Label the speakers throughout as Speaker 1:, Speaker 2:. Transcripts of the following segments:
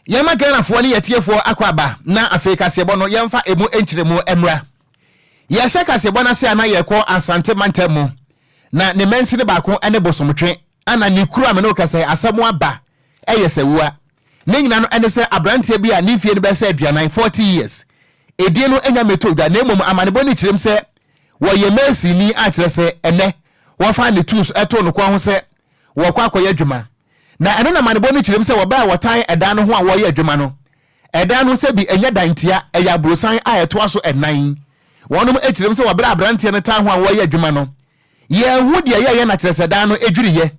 Speaker 1: Yɛma Ghanafoɔ ne yɛtiefoɔ akɔ aba na afei kaseɛbɔ no yɛmfa ɛmu nkyerɛmu mmra. Yɛhyɛ kaseɛbɔ no ase a na yɛkɔ Asante mantam mu na ne mansini baako ne Bosomtwe ana ne kuro a me ne wo kasa yi asɛm aba ɛyɛ Sawua. Ne nyina no ɛne sɛ abranteɛ bi a ne mfie no bɛyɛ sɛ aduanan, 40 years, edin no nya mmɛtɔ dwa na mmom amanebɔ no kyerɛm sɛ wɔyɛ masonni a kyerɛ sɛ ɛnɛ wɔfaa ne tools too no kɔn ho sɛ wɔrekɔ akɔyɛ adwuma. Na ɛno na amanebɔ no kyerɛm sɛ wɔ berɛ a wɔtan ɛdan no ho a wɔreyɛ adwuma no, ɛdan no sɛbi ɛnyɛ dan tia, ɛyɛ aborosan a ɛtoa so ɛnan. Wɔnom kyerɛm sɛ wɔ berɛ a abranteɛ no tan ho a wɔreyɛ adwuma no, yɛnhu deɛ ɛyɛeɛ na kyerɛ sɛ dan no dwiriiɛ.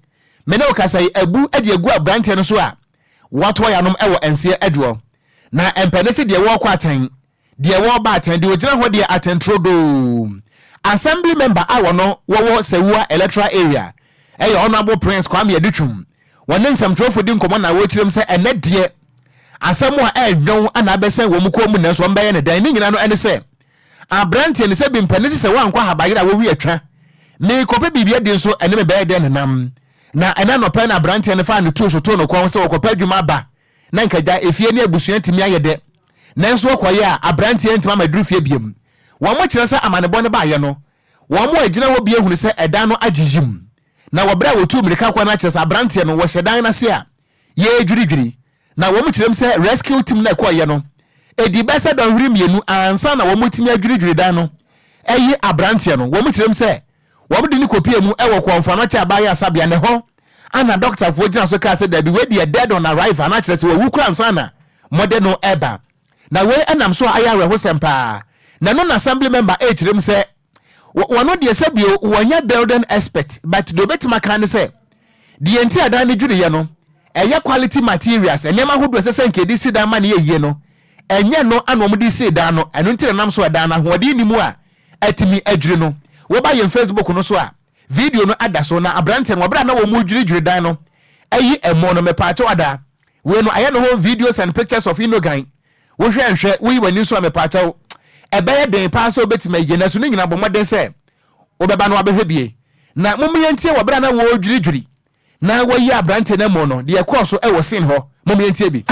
Speaker 1: Me ne wo kasa yi, abu de agu abranteɛ no so a wɔatoa yanom wɔ nseɛ aduɔ. Na ɛmpɛ ne se deɛ wɔrekɔ atɛn, deɛ wɔreba atɛn, deɛ ɔgyina hɔ deɛ atɛn turodoo. Assembly member a wɔno wɔwɔ Sewua Electoral Area yɛ Honourable Prince Kwame Adutwum. Wɔne nsɛmtwerɛfoɔ di nkɔmmɔ na wɔkyerɛm sɛ ɛnɛ deɛ asɛm a ɛredwɔn na abɛsɛn wɔn kɔn mu nanso wɔbɛyɛ no dɛn? Ne nyinaa no ɛne sɛ aberanteɛ no sɛ bi mpɛ ne se sɛ woankɔ ahabayere a wɔwi atwa meekɔpɛ biribi adi nso ɛne me bɛyɛ dɛn nenam. Na ɛnɛ anɔpa na aberanteɛ no faa ne tuo so too no kɔn sɛ wɔkɔpɛ adwuma aba na nka gya efie ne abusua tumi ayɛ dɛ. Nanso wɔkɔeɛ a, aberanteɛ antumi ammɛduru fie biom. Wɔkyerɛ sɛ amanebɔ no baeɛ no, wɔn a ɛgyina hɔ bi ahunu sɛ ɛdan no agye yim. Na wɔ berɛ a wɔtuu mmirika kɔɔ no akyerɛ sɛ aberanteɛ no wɔhyɛ dan no ase a yɛredwiridwiri. Na wɔkyerɛm sɛ rescue team no a ɛkɔeɛ no, ɛdii bɛyɛ sɛ dɔnhwere mmienu ansa na wɔretumi adwiridwiri dan no ayi aberanteɛ no. Wɔkyerɛm sɛ Wɔde no kɔpuee mu wɔ Kɔmfoanokyɛ Abaayɛ Asabea na ɛhɔ na dɔktafoɔ gyina so kaa sɛ dabi wei deɛ dead on arrival na kyerɛ sɛ wawu koraa ansa na mode no reba. Na wei nam so a ayɛ awerɛhosɛm paa. Na ɛno na assembly member rekyerɛ mu sɛ wɔno deɛ sɛbio wɔnyɛ building expert but deɛ ɔbɛtumi aka ne sɛ deɛ nti a dan no dwiriiɛ no ɛyɛ quality materials, nneɛma ahodoɔ ɛsɛ sɛ nka yɛde si dan ma no yɛ yie no ɛnyɛ no ana wɔde sii dan no, ɛno nti na nam so a dan no ahoɔden nni mu a atumi adwiri no. Woba yɛn Facebook no so a, video no ada so na aberanteɛ no, wɔ berɛ a na wɔn redwiridwiri dan no ayi ɛmo no, mepaakyɛw ada wei no ayɛ ne ho videos and pictures of Inogan. Wohwɛ nhwɛ, woyi w'ani nso a mepaakyɛw, ɛbɛyɛ den paa sɛ wobɛtumi ayie, nanso ne nyinaa bɔ mmɔden sɛ wobɛba na wabɛhwɛ bie. Na mom yɛntie wɔ berɛ a na wɔredwiridwiri na wɔyi aberanteɛ no amu no, deɛ ɛkɔɔ so wɔ scene hɔ. Mom yɛntie bi.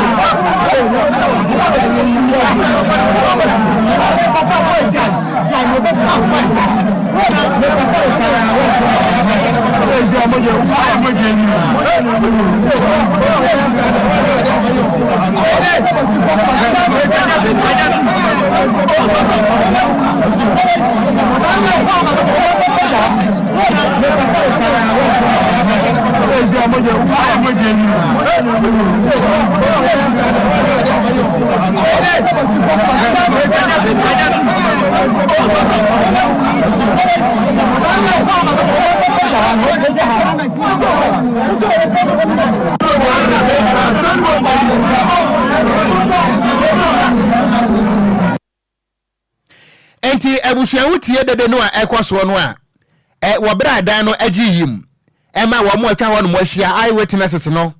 Speaker 1: Enti abusua wo tie dede no a ɛkɔ soɔ no a, ɛ, wɔ berɛ a dan no agye yim ɛma wɔn a atwa hɔ nom ahyia, eye witnesses no,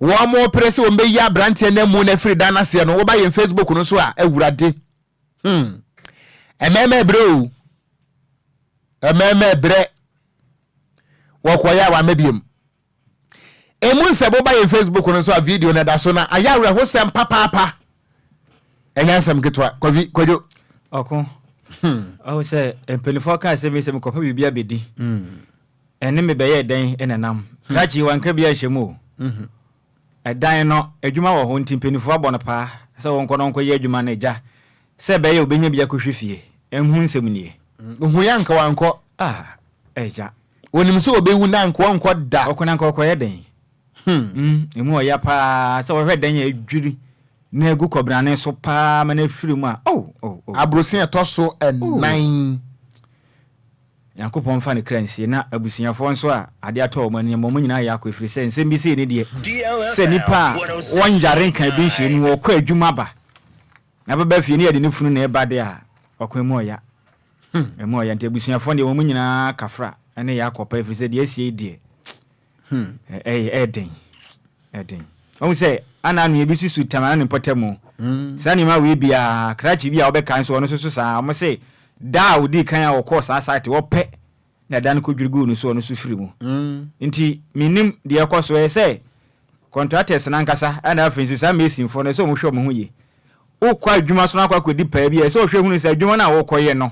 Speaker 1: wɔn pere sɛ wɔn bɛyi aberanteɛ no amu no afiri dan no aseɛ no, woba yɛn Facebook no so a, awurade, hmm, ɛmɛɛmɛ ɛbrɛ o, ɛmɛɛmɛ ɛbrɛ, wɔkɔyɛ a wɔamɛ biom. Emu nsɛm woba yɛn Facebook no so a video no ɛda so na ayɛ awerɛhosɛm papaapa. Ɛnyɛ asɛm ketewa. Kwavi Kwadwo.
Speaker 2: Ɔko. Ɔho sɛ mpanimfoɔ kaa sɛ mi sɛ mekɔpɛ biribi abɛdi. Ɛne me bɛyɛ dɛn na nam. Krakye wanka bi anhyɛ mu o. Ɛdan no adwuma wɔ hɔ nti mpanimfoɔ abɔ no paa sɛ wɔnkɔ na wɔnkɔyɛ adwuma no agya sɛ ɛbɛyɛ a ɔbɛnya bi akɔhwɛ fie. Ɛho nsɛm nie.
Speaker 1: Ohuiɛ anka wankɔ.
Speaker 2: Ah agya.
Speaker 1: Onim sɛ obewu na anka ɔnkɔ da.
Speaker 2: Ɔkɔ na anka ɔkɔyɛ dɛn? Hmm, emu ɔya paa sɛ wɔhwɛ dɛn a adwiri na agu kɔbrane so paa ma no afiri mu a, oh, oh, oh.
Speaker 1: Abrose a ɛtɔ so nnan.
Speaker 2: Nyankopɔn mfa ne kra nsie na abusuafoɔ nso a adeɛ atɔ wɔn ani ma wɔn nyinaa yɛ akɔ ɛfiri sɛ nsɛm bi sei ne deɛ sɛ nnipa a wɔnyare nka bi nhyɛ mu wɔkɔ adwuma ba na bɛba fie ne yɛde ne funu na ɛba de a ɔko emu ɔya. Ɛmu ɔya nti abusuafoɔ deɛ wɔn nyinaa kafra ne yɛ akɔpa ɛfiri sɛ deɛ asie yi deɛ ɛyɛ ɛden ɛden. Wɔn sɛ ana ano ebi susu tam ana ne mpɔtam saa nneɛma wei biara krakye bi a wɔbɛka nso ɔno nso so saa wɔn se da a ɔdii kan a wɔkɔɔ saa site wɔpɛ na ɛda no kɔdwiri guu no so ɔno nso firi mu nti menim deɛ ɛkɔ so ɛyɛ sɛ. Contractors no ankasa ɛna afei nso saa masonfoɔ no, ɛsɛ sɛ wɔhwɛ wɔn ho yie. Wokɔ adwuma so na akɔ akɔdi paa bi a, ɛsɛ sɛ wohwɛ hunu sɛ adwuma no a wokɔyɛ no,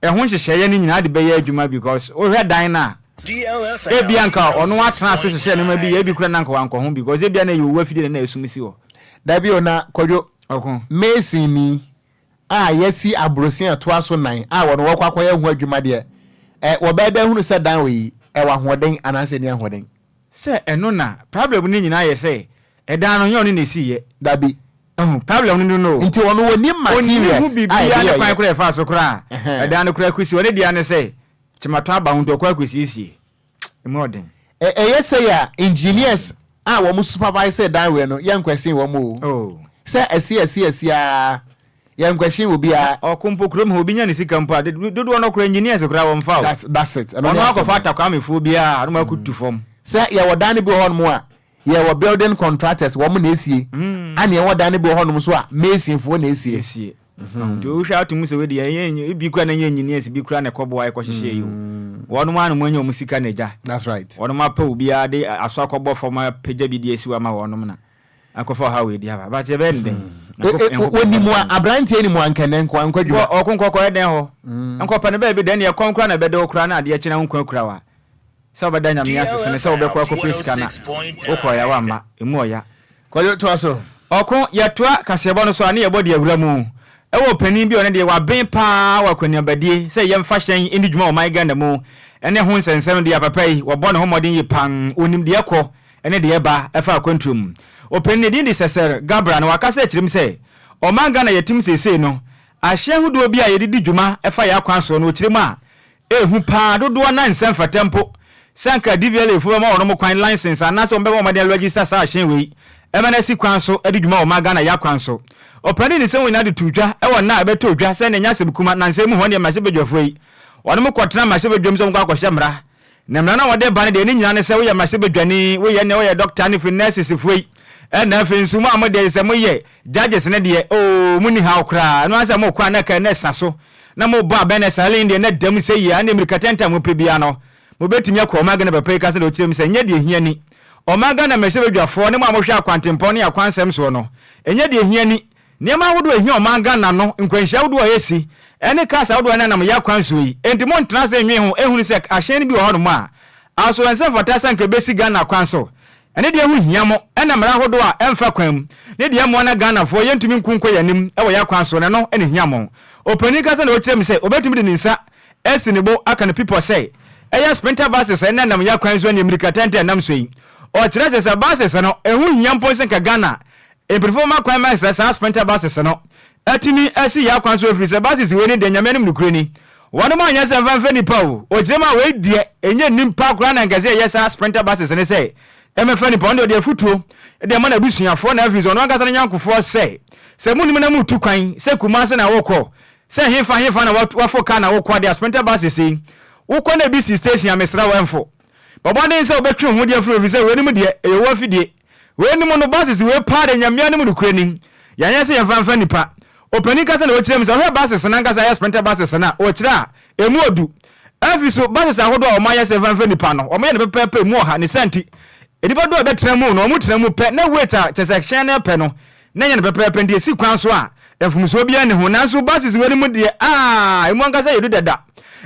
Speaker 2: ɛho nhyehyɛeɛ no nyinaa de bɛyɛ adwuma because wohwɛ dan no a, ebia nka ɔno atena ase hyehyɛ nneɛma bi yɛ, ebi koraa na nka wankɔ ho because ebia na ɛyɛ owu afidie na na ɛsum si hɔ.
Speaker 1: Dabi o, na Kwadwo,
Speaker 2: Ɔko.
Speaker 1: Mason ni a yɛasi aborosin a ɛtoa so nan a wɔn wɔkɔ akɔyɛ ho adwuma deɛ, ɛ, wɔbɛyɛ dɛn ahunu sɛ dan wei yi, ɛwɔ ahoɔden anaasɛ ɛnni ahoɔden?
Speaker 2: Sɛ ɛno na problem no nyinaa yɛ sɛ ɛdan no nyɛ ɔno na ɛsiiɛ.
Speaker 1: Dabi.
Speaker 2: Ɛho problem no no o.
Speaker 1: Nti ɔno ɔnim
Speaker 2: Ɔnnim ho
Speaker 1: materials a ɛde
Speaker 2: biribiara ne
Speaker 1: yɛeɛ.
Speaker 2: kwan koraa a ɛfaa so koraa a
Speaker 1: Ɛhɛn.
Speaker 2: ɛdan no koraa kɔsi. Ɔno deɛ ara ne sɛ kyematɔ aba ho nti ɔkɔ akɔsiesie. Ɛmu ɔden.
Speaker 1: Ɛ, ɛyɛ sei a engineers a wɔn supervise dan wei no yɛnkwɛsen wɔn o.
Speaker 2: Oh.
Speaker 1: Sɛ asi asi asi ara yɛnkwɛsen obiara.
Speaker 2: Na ɔko mpo kurom ha obi nya ne sika mpo a dodoɔ no koraa engineers koraa wɔmfa o.
Speaker 1: That's, that's it. Ɛno
Speaker 2: Ɔno
Speaker 1: ne asɛm
Speaker 2: akɔfa
Speaker 1: no.
Speaker 2: atakwamefoɔ biara na wɔn akɔtu fam.
Speaker 1: Sɛ yɛwɔ dan no bi wɔ hɔnom a yɛwɔ building contractors wɔn na esie. Ɛna yɛwɔ dan no bi wɔ hɔnom nso a masonfoɔ na esie.
Speaker 2: Esie. Nti wohwɛ ato mu sɛ wei deɛ ɛnyɛ ebi koraa na ɛnyɛ engineers bi koraa na ɛkɔboa ɛkɔhyehyɛ yi o. Wɔnom ara na wɔn anya wɔn sika na agya.
Speaker 1: That's right.
Speaker 2: Wɔnom apɛ obiara de aso akɔbɔ fam apagya bi de asi hɔ ama wɔnom na akɔfa ɔhaw wei de aba. But yɛbɛyɛ no dɛn?
Speaker 1: Wɔnim a aberanteɛ nim a nkɛnɛ nko ankɔ adwuma.
Speaker 2: Ɔko nkɔkɔyɛ dɛn hɔ? Nkɔpɛ no baabi dɛn deɛ ɛkɔm koraa na ɛbɛde wo koraa na adeɛ kye na wo nkwa akura wo a. Sɛ wobɛda Nyame ase sene sɛ wobɛkɔ akɔpɛ sika na wokɔeɛ a woamma. Ɛmu ɔya.
Speaker 1: Kwadwo toa so.
Speaker 2: Ɔko, Yɛtoa kaseɛbɔ no so a ne yɛbɔ de awura mu. Ɛwɔ ɔpanin bi a ɔno deɛ waben pa ara wɔ akwannuabadie sɛ yɛmfa hyɛn nni dwuma wɔ ɔman Ghana mu ne ho nsɛnsɛm deɛ papa yi wɔbɔ ne ho mmɔden yie pa ara. Ɔnim deɛ ɛkɔ ne deɛ ɛba ɛfa akwantuo mu. Ɔpanin ne din de Sɛsɛr Gabra na wakasa akyerɛ mu sɛ ɔman Ghana yɛtem seesei no ahyɛn ahodoɔ bi a yɛde di dwuma ɛfa yɛn akwan soɔ no ɔkyerɛ mu a Ehu paa, dodoɔ no ara nsɛ mfata mpo sɛ anka DVLA foɔ bɛma wɔnom kwan, license, anaasɛ wɔn bɛbɔ mmɔden aregister saa ahyɛn wei ma no asi kwan so de dwuma wɔ ɔman Ghana ya kwan so. Ɔpanin de nsɛm wei nyinaa de too dwa wɔ nna a ɛbɛtɔɔ dwa sɛ ɛnna ɛnyɛ asɛm kuma, nnansa yi mu hɔ deɛ mmarahyɛbadwafoɔ yi wɔnom kɔtena mmarahyɛbadwam sɛ wɔnkɔ akɔhyɛ mmara na mmara no a wɔde ba no deɛ ne nyinaa ne sɛ woyɛ mmarahyɛbadwani, woyɛ nea woyɛ dɔkta ne afei nurses foɔ yi ɛna afei nso mo a mo deɛ sɛ moyɛ judges no deɛ oo monni haw koraa ɛno ara sɛ mokɔ a na ɛka na ɛsa so na mobɔ abɛn na saa lane deɛ na da mu sɛ yie a ɛnneɛ mmirika tɛntɛn a mopɛ biara no mobɛtumi akɔ. Ɔman Ghana papa yi ka sɛdeɛ ɔkyerɛ mu sɛ ɛnyɛ deɛ ɛhia ni. Ɔman Ghana mmarahyɛbadwafoɔ ne mo a mohwɛ akwantempɔn ne akwansɛm soɔ no, ɛnyɛ deɛ ɛhia ni. Nneɛma ahodoɔ a ɛhia ɔman Ghana no, nkwanhyia ahodoɔ a ɛsi, ɛne cars ahodoɔ a ɛnenam yɛn akwan soɔ yi, enti montena ase nnwen ho nhunu sɛ ahyɛn no bi wɔ hɔnom a aso ɛnsɛ mfata sɛ anka ɛbɛsi Ghana kwan so. Ɛne deɛ ɛho hia mo ɛna mmara ahodoɔ a ɛmfa kwan mu ne deɛ ɛmmoa na Ghanafoɔ yɛntumi nku nkɔ yɛn anim wɔ yɛn akwan soɔ no ɛno na ɛhia mo. Ɔpanin kasa na ɔkyerɛ mu sɛ ɔbɛtumi de ne nsa asi ne bo aka no pipɔ sɛ ɛyɛ sprinter buses a ɛnenam yɛn akwan so ne mmirika tɛntɛn ɛnam so yi. Ɔkyerɛ sɛ sɛ buses no ɛho hia mpo sɛ nka Ghana mpanyinfoɔ bɛma kwan ma sɛ saa sprinter buses no atumi asi yɛn akwan so ɛfiri sɛ buses wei ne deɛ Nyame anim nokorɛ ni Wɔnom anyɛ sɛ mfa mfɛ nipa o. Ɔkyerɛ mu a wei deɛ ɛnyɛ nimpa koraa na nka sɛ ɛyɛ saa sprinter buses no sɛ ɛmɛfa nipa. Ɔno deɛ ɔde afutuo de ama n'abusuafoɔ na afei nso ɔno ankasa ne nyankofoɔ sɛ sɛ monim na moretu kwan sɛ Kumasi na wokɔ sɛ hefa hefa na wafo car na wokɔ deɛ sprinter buses yi wokɔ na ebi si station a mesrɛ wo ɛmfo. Bɔ mmɔden sɛ wobɛtwe wo ho de afiri ho ɛfiri sɛ weinom deɛ ɛyɛ owuo afidie. Weinom no, buses wei paa deɛ Nyame anim nokorɛ ni, yɛanyɛ sɛ yɛmfa mfa nnipa. Opanin kasa na ɔkyerɛ mu sɛ wohwɛ buses no ankasa a ɛyɛ sprinter buses no a, ɔkyerɛ a, ɛmu ɔdu. Afei so, buses ahodoɔ a wɔayɛ sɛ yɛmfa mfa nnipa no, wɔyɛ no pɛpɛɛpɛ, ɛmu ɔha. Ne saa nti, nnipa dodoɔ a ɛbɛtena mu no, wɔtena mu pɛ, na weight a kyerɛ sɛ hyɛn no pɛ no, na ɛnyɛ no pɛpɛɛpɛ nti ɛsi kwan so a, mfomsoɔ biara nni ho. Nanso buses wei no mu deɛ, aah, ɛmu ankasa yɛ du dada.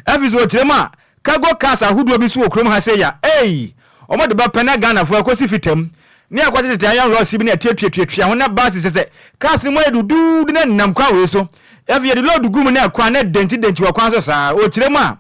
Speaker 2: Afei so, ɔkyerɛ mu a, Cargo cars ahodoɔ bi nso wɔ kurom ha sei a, ei! Wɔde ba pɛ na Ghanafoɔ akɔsi fitam ne akɔtetete iron rods bi ne atuatuatuatua ho na buses kyɛ sɛ cars no mu ayɛ duduudu na nenam kwan wei so. Afei yɛde load gu mu na ɛkɔ a na ɛdɛnkyidɛnkyi wɔ kwan so saa. Ɔkyerɛ mu a,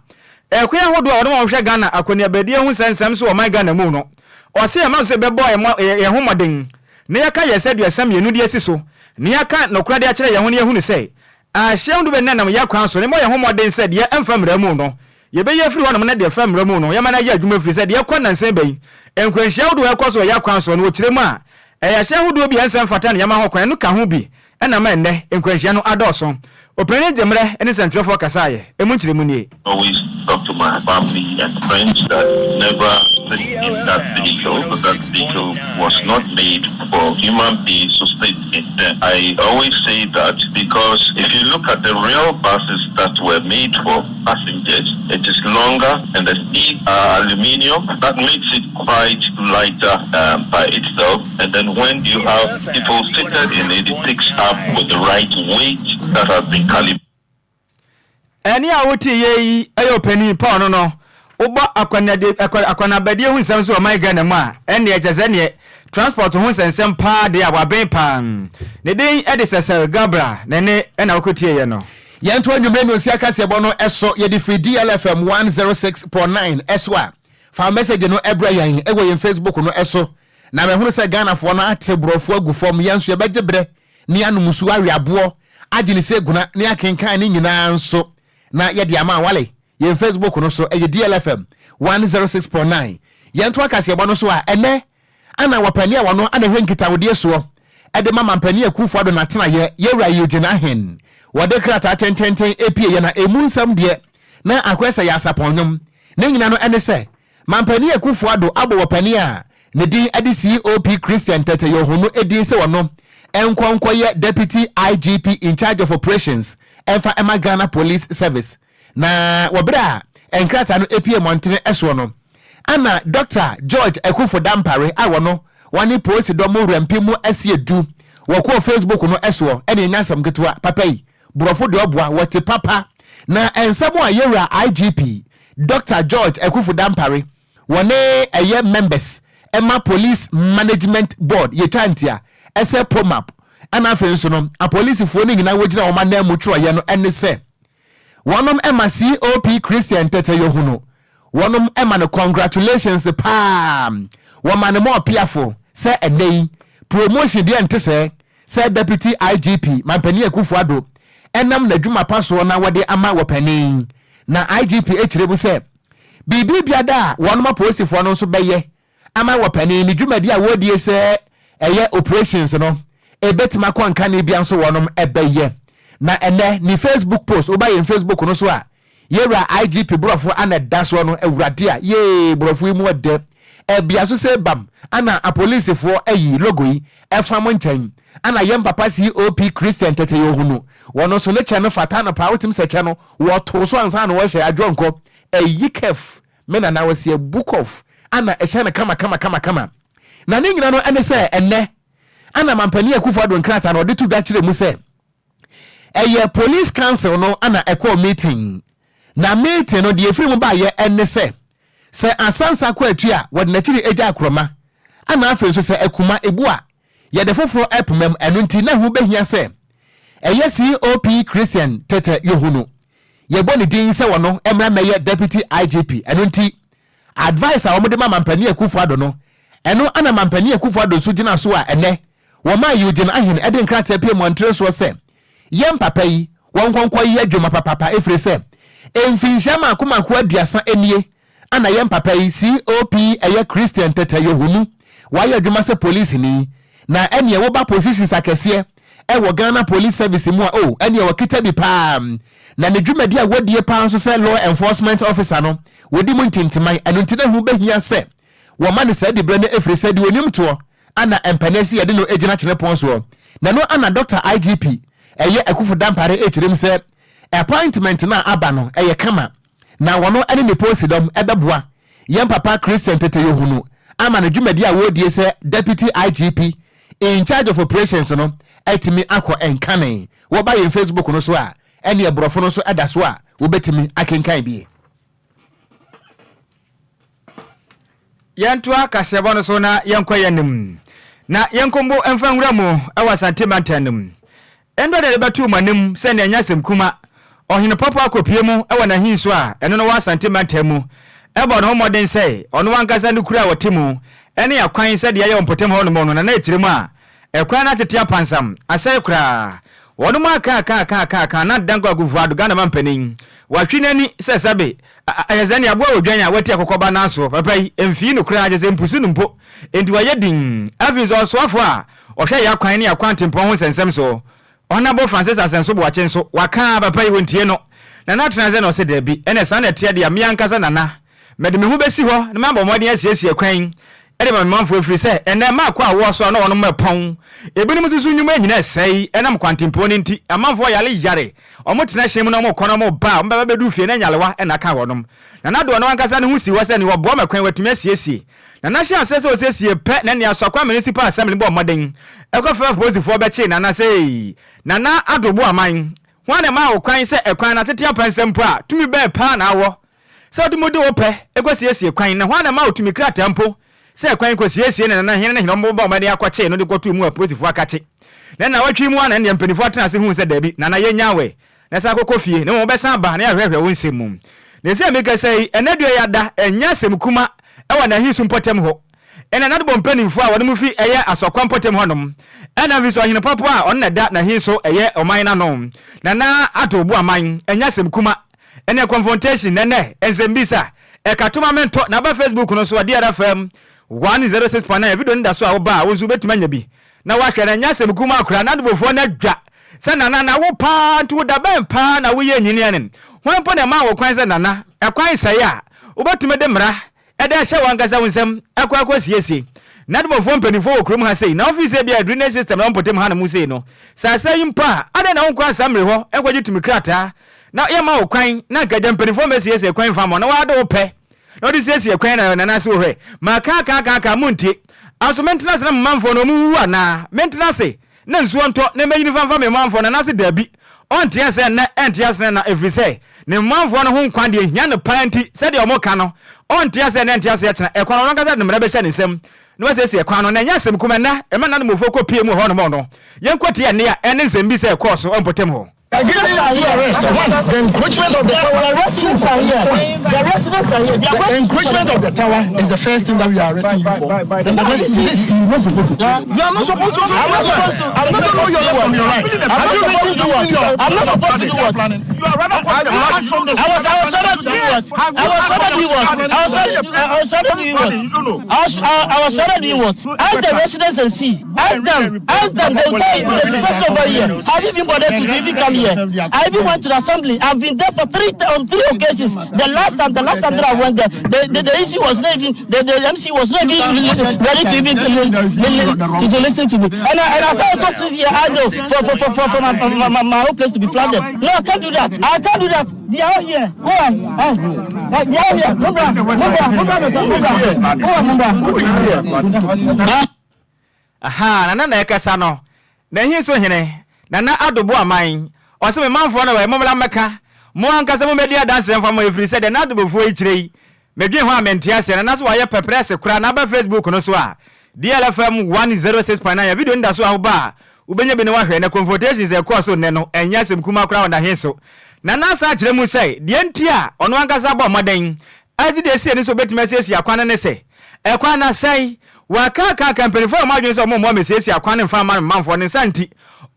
Speaker 2: ɛkwan ahodoɔ a wɔde ma wɔhwɛ Ghana akɔneabadie ho nsɛnsɛm so wɔ ɔman Ghana mu no, ɔse ɛma so sɛ yɛbɛbɔ yɛn ho mmɔden na yɛaka yɛn sɛ 32 de asi so na yɛaka nokorɛ de akyerɛ yɛn ho na yɛahunu sɛ Ahyɛn du bɛnenam yɛn kwan so, na yɛmmɔ yɛn ho mmɔden sɛ deɛ ɛmfa mmara mu no, yɛbɛyi afiri hɔnom na deɛ ɛfa mmara mu no, yɛma no ayɛ adwuma, ɛfiri sɛ deɛ ɛkɔ nnansa yi ba yi, nkwanhyia ahodoɔ a ɛkɔ so wɔ yɛn akwan soɔ no, wɔkyerɛ mu a, ɛyɛ ahyɛn ahodoɔ bi a ɛnsɛ mfata na yɛma ho kwan, ɛno ka ho bi na ama ɛnnɛ nkwanhyia no adɔɔso. Ɔpanin Gyemmerɛ ne nsɛntwerɛfoɔ kasaeɛ. Emu nkyerɛmu nie.
Speaker 3: Always talk to my family and friends that never sit in that vehicle because that vehicle was not made for human beings to sit in them. I always say that because if you look at the real buses that were made for passengers, it is longer and the seats are aluminium. That makes it quite lighter um, by itself. And then when you have people seated in it, it picks up with the right weight that has been calibrated.
Speaker 2: Ɛnne a woteeɛ yi yɛ ɔpanin Paul no no. Wobɔ akwanabadie ho nsɛm so wɔ ɔman Ghana mu a, ɛnneɛ kyerɛ sɛ ɛnneɛ transport ho nsɛnsɛm paa deɛ a waben paa. Ne din de Cecil Gabriel, ne nne na wokɔtieeɛ no.
Speaker 1: Yɛnto anwummere nnonsia kaseɛbɔ no so. Yɛde firi DLFM 106.9 so a, fa wo message no brɛ yɛn wɔ yɛn Facebook no so. Na mahunu sɛ Ghanafoɔ no ate borɔfo agu fam. Yɛn nso yɛbɛgye berɛ ne yɛanom nsuo awe aboɔ agye ne sɛ guna ne akenkan ne nyinaa nso na yɛde ama wale yɛn Facebook no so ɛyɛ DLFM 106.9. Yɛnto akaseɛbɔ no so a ɛnɛ ana wɔpani a wɔno ana hwɛ nkitahodie soɔ ɛde ma mampani Akufo Addo n'atenayɛ yɛwura Eugene Ahen wɔde krataa tententen epie yɛ na emu nsɛm deɛ na akɔyɛ sɛ yɛ asapɔn nnwom ne nyina no ɛne sɛ Mampanin Akuffo Addo abɔ wɔpanin a ne din de COP Christian Tetteh Yohuno din sɛ ɔno nkɔ nkɔyɛ Deputy IGP in charge of operations mfa mma Ghana Police Service. Na wɔ berɛ a nkrataa no pue mmɔntene soɔ no, ana Dɔkta George Akuffo Dampare a wɔno wɔne polisi dɔm wura mpem mu asiedu wɔkɔɔ Facebook no soɔ ɛne ɛnyɛ asɛm ketewa papa yi borɔfo deɛ ɔboa wɔte papa na nsɛm a yɛwura IGP Doctor George Akuffo Dampare wɔne ɛyɛ members ɛma Police Management Board yɛtwa ntia ɛsɛ POMAB ɛna afei nso no apolisifoɔ no nyinaa wɔgyina wɔn anan mu twerɛeɛ no ɛne sɛ wɔnom ɛma COP Christian Tɛtɛyɔhu no wɔnom ɛma no congratulations paa wɔma no ma ɔpiafo sɛ ɛnɛ yi promotion deɛ nte sɛ sɛ Deputy IGP Mampanin Akufo Addo ɛnam n'adwuma pa soɔ na wɔde ama wɔ panin Na IGP kyerɛ mu sɛ biribi biada a wɔnom apolisifoɔ no nso bɛyɛ ama wɔ panin ne dwumadi a wɔredie sɛ ɛyɛ operations no ɛbɛtumi akɔ nkane bia nso wɔnom ɛbɛyɛ. Na ɛnɛ ne Facebook post woba yɛn Facebook no so a yɛwura IGP borɔfo ana ɛda soɔ no awurade a yee borɔfo yi mu ɛdɛ ɛbea so sɛ bam ana apolisifoɔ ayi logo yi ɛfa mo nkyɛn ana yɛn papa COP Christian tɛtɛ yɛ ohunu wɔn nso ne kyɛ no fata no paa wotim sɛ kyɛ no Wɔtoo so ansa na wɔhyɛ adwonkɔ ayi kɛf me nana wɔsi abu kɔf ana ɛhyɛ no kama kama kama kama na ne nyina no ɛne sɛ ɛnɛ ana mampanin Akufo Addo nkrataa no ɔde to dwa kyerɛ mu sɛ ɛyɛ police council no ana ɛkɔɔ meeting na meeting no deɛ ɛfiri mu baayɛ ɛne sɛ sɛ asansa kɔ atu a wɔde n'akyiri agya akorɔma ana afei nso sɛ akuma ebu a yɛde foforɔ ɛpomam ɛno nti na ho bɛhia sɛ Ɛyɛ COP Christian Tetteh Yohuno. Yɛbɔ ne din sɛ ɔno mmra mmɛyɛ Deputy IGP. Ɛno nti, advice a wɔde ma Mampanin Akufo Addo no, ɛno na Mampanin Akufo Addo nso gyina so a ɛnnɛ wɔmaa Eugene Ahen de nkrataa pue mmɔntere soɔ sɛ yɛn papa yi wɔnkɔ nkɔyɛ adwuma papapa ɛfiri sɛ mfinhyia mmaako mmaako aduasa nie Ana yɛn papa yi, COP ɛyɛ Christian Tɛtɛyɔhunu, wayɛ adwuma sɛ polisini, na ɛneɛ woba positions akɛseɛ ɛwɔ Ghana Police Service mu a oh ɛneɛ ɔkita bi paa, na ne dwumadi a wɔdie paa nso sɛ law enforcement officer no wɔdi mu ntintiman, ɛno nti na ɛho bɛhia sɛ wɔma no saa diberɛ no ɛfiri sɛ deɛ ɔnim toɔ ana mpanin sɛ yɛde no gyina kyenepɔn soɔ, na ɛno ana Doctor IGP ɛyɛ Akuffo Dampare ɛkyerɛ mu sɛ appointment no a aba no ɛyɛ kama. Na wɔno ne ne posidɔm bɛboa yɛn papa Christian Tetteh-Yohuno ama no dwumadi a wɔredie sɛ Deputy IGP in charge of operations no atumi akɔ nkane. Wɔba yɛn Facebook no so a, ɛneɛ borɔfo no nso da so a wobɛtumi akenkan bi.
Speaker 2: Yɛntoa kaseɛbɔ no so na yɛnkɔ yɛn anim na yɛnkɔmbo mfa nwura mu wɔ Asante mantam no mu. Ɛno na yɛde bɛto mo anim sɛ nea ɛnyɛ asɛm kuma. Ɔhene Pɔpɔ akɔpue mu wɔ n'ahensu a ɛno no wɔ Asante mantam mu bɔ ne ho mmɔden sɛ ɔno ankasa ne kuro a ɔte mu ne akwan sɛdeɛ ɛyɛ wɔ mpɔtam hɔ nom no na na ɛkyerɛ mu a ɛkwan no atete apansam asɛe koraa. Wɔnom aka aka aka aka aka na Dankwa Akufo-Addo Ghana mampanin watwe n'ani sɛ sɛbe ayɛ sɛ nea aboa odwan a wati akokɔba nan soɔ papa yi mfii no koraa kyerɛ sɛ mpusu no mpo enti wayɛ dinn. Afei nso ɔsoafoɔ a ɔhwɛ yɛn akwan ne yɛn akwantempɔn ho nsɛnsɛm so. Honourable Francis Asɛnso Boakye nso, waka a papa yi wɔntie no. Nana atena ase na ɔse dabi, ɛne saa na ɛteɛ deɛ a, me ankasa Nana, mede me ho bɛsi hɔ na mabɔ mmɔden asiesie kwan yi de ma me manfoɔ ɛfiri sɛ ɛnnɛ mmaako a wɔwɔ so a na wɔnom ɛpɔn, ebinom nso so nnwuma nyina ɛsɛe ɛnam kwantempɔn no nti, amanfoɔ yare yare, wɔtena hyɛn mu na wɔkɔ na wɔba a, wɔbɛba bɛduru fie na nyarewa na aka wɔnom. Nana de ɔno ankasa ne ho sii hɔ sɛ nea ɔboa ma kwan watumi asiesie. Nana hyɛɛ aseɛ sɛ ɔsiesie pɛ na nea Asɔkwa Municipal Assembly bɔɔ mmɔden kɔfrɛɛ apolisifoɔ bɛkyee Nana sɛ ei, Nana Addo Boaman, hwan na ɛmaa wo kwan sɛ ɛkwan no atete apansam mpo a, tumi bɛn paa na wowɔ sɛ wode mu de wo pɛ kɔsiesie kwan, na hwan na ɛmaa wo tumi krataa mpo sɛ kwan kɔsiesie na Nana hene ne hene wɔbɔɔ mmɔden akɔkyee no de kɔtoo mu apolisifoɔ akakye. Na nnawɔtwe yi mu ara na ɛnneɛ mpanimfoɔ atena ase huu sɛ daabi, Nana yɛnnyaa wo ɛ, na san kɔkɔ fie, na mmom wobɛsan aba na yɛahwɛhwɛ wo nsɛm mu. Na ɛsei a merekasa yi, ɛnnɛ dua yi ada, ɛnyɛ asɛm kuma wɔ Nahisu mpɔtam hɔ. Ɛna Nadobɔ mpanimfoɔ a wɔnom fi ɛyɛ Asɔkwa mpɔtam hɔnom, ɛna afei nso Ɔhene Pɔpɔ a ɔno na ɛda Nahisu ɛyɛ ɔman no ano, Nana Addo Boaman, ɛnyɛ asɛm kuma. Ɛnɛ confrontation, ɛnɛ nsɛmbisa, ɛka to ma mentɔ, na aba Facebook no so a, DRFM 106.9, video no da so a woba a, wo nso wobɛtumi anya bi na woahwɛ, na ɛnyɛ asɛm kumaa koraa, Nadobɔfoɔ no adwa Sɛ Nana, na wo paa nti wo da bɛn paa na woyɛ engineering? Hwan mpo na ɛmaa wo kwan sɛ Nana, ɛkwan sɛe a, wobɛtumi de mmara de ahyɛ w'ankasa wo nsam akɔ akɔ siesie? Nadmofoɔ mpaninfoɔ wɔ kurom ha sei, na wofii sɛ ebia drainage system na wɔ mpɔtam hanom sei no, sɛ asɛe mpo a, adɛn na wonkɔ asamire hɔ nkɔgye tumi krataa na yɛmma wo kwan na anka agya mpaninfoɔ mmɛsiesie kwan mfa mma wo na woara de wo pɛ na wode siesie kwan na Nana ase wɔ hɔ ɛ? Maka aka aka aka, montie. Aso mentena ase na mo manfoɔ no wɔnwuwu anaa? Mentena ase na nsuo ntɔ na mɛyi nifa mfa me manfoɔ no anaase dabi, ɔnte aseɛ nnɛ, ɛnte aseɛ nna, ɛfiri sɛ ne manfoɔ no ho nkwa deɛ hia no paa nti, sɛdeɛ wɔka no, ɔnte aseɛ nnɛ, ɛnte aseɛ kyena, ɛkwan no ɔno ankasa de ne mmara bɛhyɛ ne nsam na wasiesie ɛkwan no, na ɛnyɛ asɛm kuma nnɛ, ɛma nanamufoɔ kɔpue mu wɔ hɔnom no, yɛnkɔtie ɛnne a ɛne nsɛmmisa a ɛkɔɔ so wɔ mpɔtam hɔ.
Speaker 4: Residents are here. Arrest. One, the encroachment of the tower. The residents are here. The residents are here. The encroachment of the tower is the first thing that we are arresting you for. Then the rest is this. You are not supposed to. I'm not supposed to. I'm not supposed to your left from your right. I'm not supposed to do what? I'm not supposed to do what? I was I was ordered to do what? I was ordered to do what? I was ordered I was ordered to do what? I was I was ordered to do what? Ask the residents and see. Ask them. Ask them. They'll tell you there's a person over here. Have you been bothered to even come here? I even went to the assembly. I've been there for three on three occasions. The last time, the last time that I went there, the, the, the issue was not even the, the MC was not even ready to even to, to, listen to me. And I and I felt so sit here idle for for for, for, for my, my, my, my whole place to be flooded. No, I can't do that. I can't do that. They are all here. Go on. Hey. Hey, they are all here. Move on. Move on. Move on. Move on. Move on. Move on.
Speaker 2: Ahaa, Nana na ɛkasa no. N'ahi so hene, Nana Addo Boaman. Ɔse me manfoɔ no wɛ, mommra mmɛka. Mo ankasa mommɛdi adanseɛ mfa mo ɛfiri sɛ deɛ N'Adobofoɔ yi kyerɛ yi, medwen ho a mente aseɛ. Nana so wayɛ pɛprɛse koraa na aba Facebook no so a, DLFM 106.9 a video no da so a woba a, wobɛnya bi na woahwɛ. Na confrontations a ɛkɔɔ so nnɛ no, ɛnyɛ asɛm kumaa koraa wɔ N'ahe so. Nana asan akyerɛ mu sɛ, deɛ nti a ɔno ankasa bɔɔ mmɔden Adze deɛ esi ani sɛ obetumi asiesie akwan no ne sɛ, ɛkwan no asɛe. Wɔakaakaaka mpanyimfo a wɔn adwene sɛ wɔmmoa mmesiesie akwan no mfa mma no manfoɔ no nsa nti,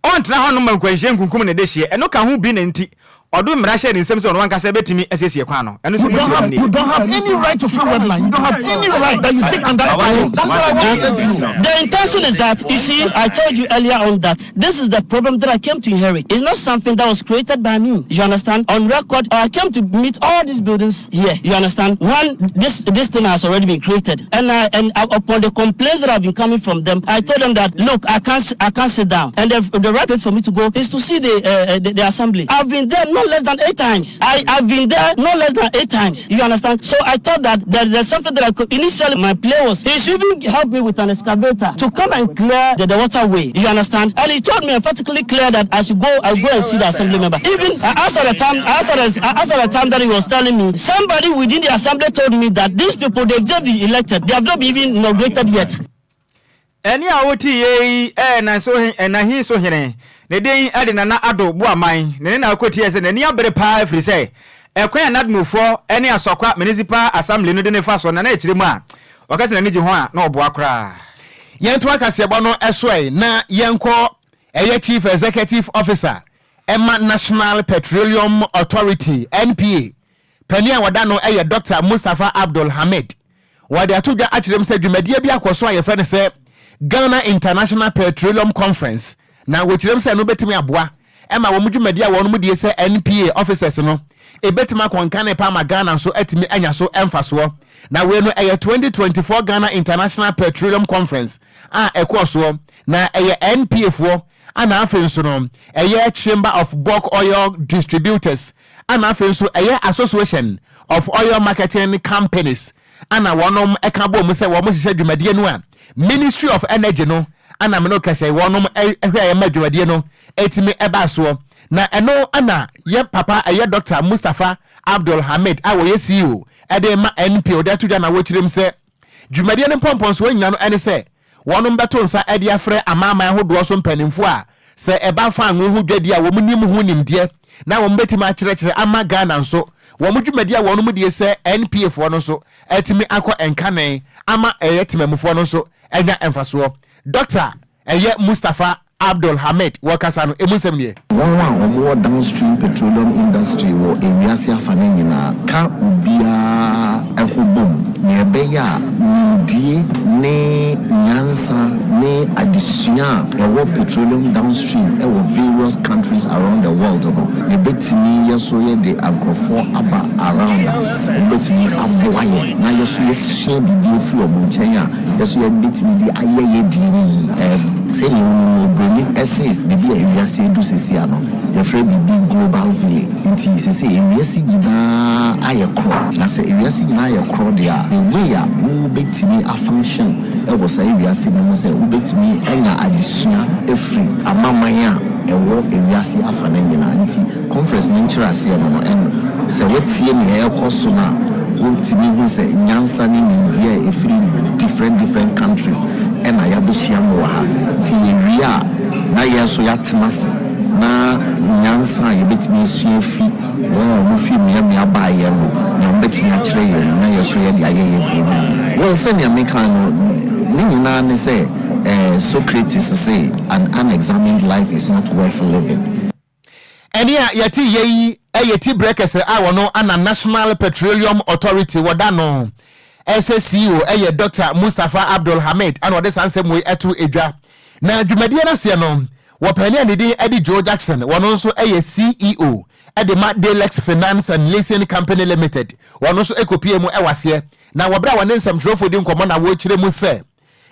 Speaker 2: ɔntena hɔnom ma nkwanhyia nkunkum ne dehyeɛ. Ɛno ka ho bi na nti ɔde mmara hyɛɛ ne nsam sɛ ɔno ankasa betumi asiesie kwan no. Ɛno nso
Speaker 4: You
Speaker 2: mu
Speaker 4: don't
Speaker 2: nkyerɛmu
Speaker 4: have
Speaker 2: nie.
Speaker 4: you don't have any right to fill red line. You don't have any right that you take under the That's what I want to you.
Speaker 5: The intention is that, you see, I told you earlier on that this is the problem that I came to inherit. It's not something that was created by me. You understand? On record, I came to meet all these buildings here. You understand? One, this this thing has already been created, and I and upon the complaints that have been coming from them, I told them that look, I can't I can't sit down, and the, the right place for me to go is to see the, uh, the the assembly. I've been there no less than eight times. I I've been there no less than eight times. You understand? So I thought that there, there's something that I could. Initially, my play was he should even help me with an excavator to come and clear the, the waterway. You understand? And he told me emphatically clear that I should go. I go and see the assembly member. Even uh, as at the time, as at the, as at the time that he was telling me, somebody within the assembly told me that these people they've just been elected. They have not been even inaugurated yet.
Speaker 2: Ɛnne a wotiiɛ yi yɛ Nahi so hene. Ne din de Nana Addo Boaman. Ne ne na ɔkɔtiiɛ sɛ n'ani abere paa ɛfiri sɛ ɛkwan a Nadmofoɔ ne Asɔkwa Municipal Assembly no de no fa so no na ɛkyerɛ mu a ɔka sɛ n'ani gye ho a na ɔboa koraa.
Speaker 1: Yɛntoa kaseɛbɔ no so ɛ na yɛnkɔ ɛyɛ Chief Executive Officer ɛma National Petroleum Authority, NPA, panin a wɔda no yɛ Dɔkta Mustapha Abdul Hamid. Wɔde ato dwa akyerɛ mu sɛ dwumadie bi akɔ so a yɛfrɛ no sɛ Ghana International Petroleum Conference. Na wɔkyerɛm sɛ ɛno bɛtumi aboa ma wɔn dwumadi a wɔn die sɛ NPA officers no ɛbɛtumi akɔ nkane pa ama Ghana nso atumi anya so mfasoɔ. Na wei no ɛyɛ 2024 Ghana International Petroleum Conference a ɛkɔɔ soɔ, na ɛyɛ NPA foɔ ana afei nso no ɛyɛ Chamber of Bulk Oil Distributors ana afei nso ɛyɛ Association of Oil Marketing Companies ana wɔnom ɛka bɔ mu sɛ wɔn hyehyɛ dwumadie no a Ministry of Energy no ana mene kɛsɛ wɔnom ɛhwɛ a yɛma dwumadie no ɛtumi ɛba soɔ. Na ɛno ana yɛ papa ɛyɛ Dr. Mustapha Abdul Hamid a wɔyɛ CEO ɛde ma NPA ɔde ato dwa na wɔkyerɛ mu sɛ dwumadie no mpɔmpɔnsoɔ nyina no ɛne sɛ wɔnom bɛto nsa ɛde afrɛ amaaman ahodoɔ so mpanimfoɔ a sɛ ɛba fa anwo ho dwadi a wɔn nim ho nimdeɛ na wɔn bɛtumi akyerɛkyerɛ ama Ghana nso wɔn dwumadi a wɔn die sɛ NPA foɔ no nso ɛtumi akɔ nkane ama ɛyɛ temamufoɔ no nso ɛnya mfasoɔ. Dr. ɛyɛ Mustapha Abdul Hamid wɔkasa no, emu nsɛm nie.
Speaker 6: Wɔn a wɔwɔ downstream petroleum industry wɔ ewiase afa no nyinaa ka obiara ɛho bom nea ɛbɛyɛ a nimdie ne nyansa ne adesua a ɛwɔ petroleum downstream ɛwɔ various countries around the world no, yɛbɛtumi yɛ so yɛde nkurɔfoɔ aba around a wɔbɛtumi aboa yɛn na yɛ so yɛsua biribi afiri wɔn nkyɛn a yɛ so yɛbɛtumi de ayɛ yɛ die no yie. Sɛnea wɔn mu obroni ɛsɛ biribi a ewiase edu sisi ano, yɛfrɛ biribi global village, nti sisi ewiase nyinaa ayɛ korɔ. Na sɛ ewiase nyinaa ayɛ korɔ deɛ a, the way a wobɛtumi afunction ɛwɔ saa ewiase no mu sɛ wobɛtumi anya adesua efiri amaman a ɛwɔ ewiase afa no nyinaa. Nti conference no nkyerɛ aseɛ no, ɛno sɛ wotie nea ɛkɔ so no a, wotumi hu sɛ nyansa ne nimdeɛ a ɛfiri different different countries ɛna yɛabɛhyia mu wɔ ha. Nti yɛwie a, na yɛn nso yɛatena ase na nyansa a yɛbɛtumi asua fi wɔn a wɔn fi mmeammea baayɛ no, nea wɔbɛtumi akyerɛ yɛn na yɛn nso yɛde ayɛ yɛn deɛ no yie. Wɔn sɛnea meka no ne nyinaa ne sɛ Socrates say an unexamined life is not worth living.
Speaker 1: Ɛne a yɛte yɛ yi ɛyɛ ti brɛ kɛsɛ a wɔno ana National Petroleum Authority wɔda no ɛsɛ CEO ɛyɛ Dr. Mustapha Abdul Hamid ana ɔde saa nsɛm wei ɛto edwa. Na dwumadie no aseɛ no, wɔpɛni a ne din ɛde Joe Jackson, wɔno nso ɛyɛ CEO ɛde ma Dalex Finance and Leasing Company Limited, wɔno nso ɛkɔpie mu ɛwɔ aseɛ. Na wɔberɛ a wɔne nsɛmtwerɛfoɔ di nkɔmmɔ na wɔrekyerɛ mu sɛ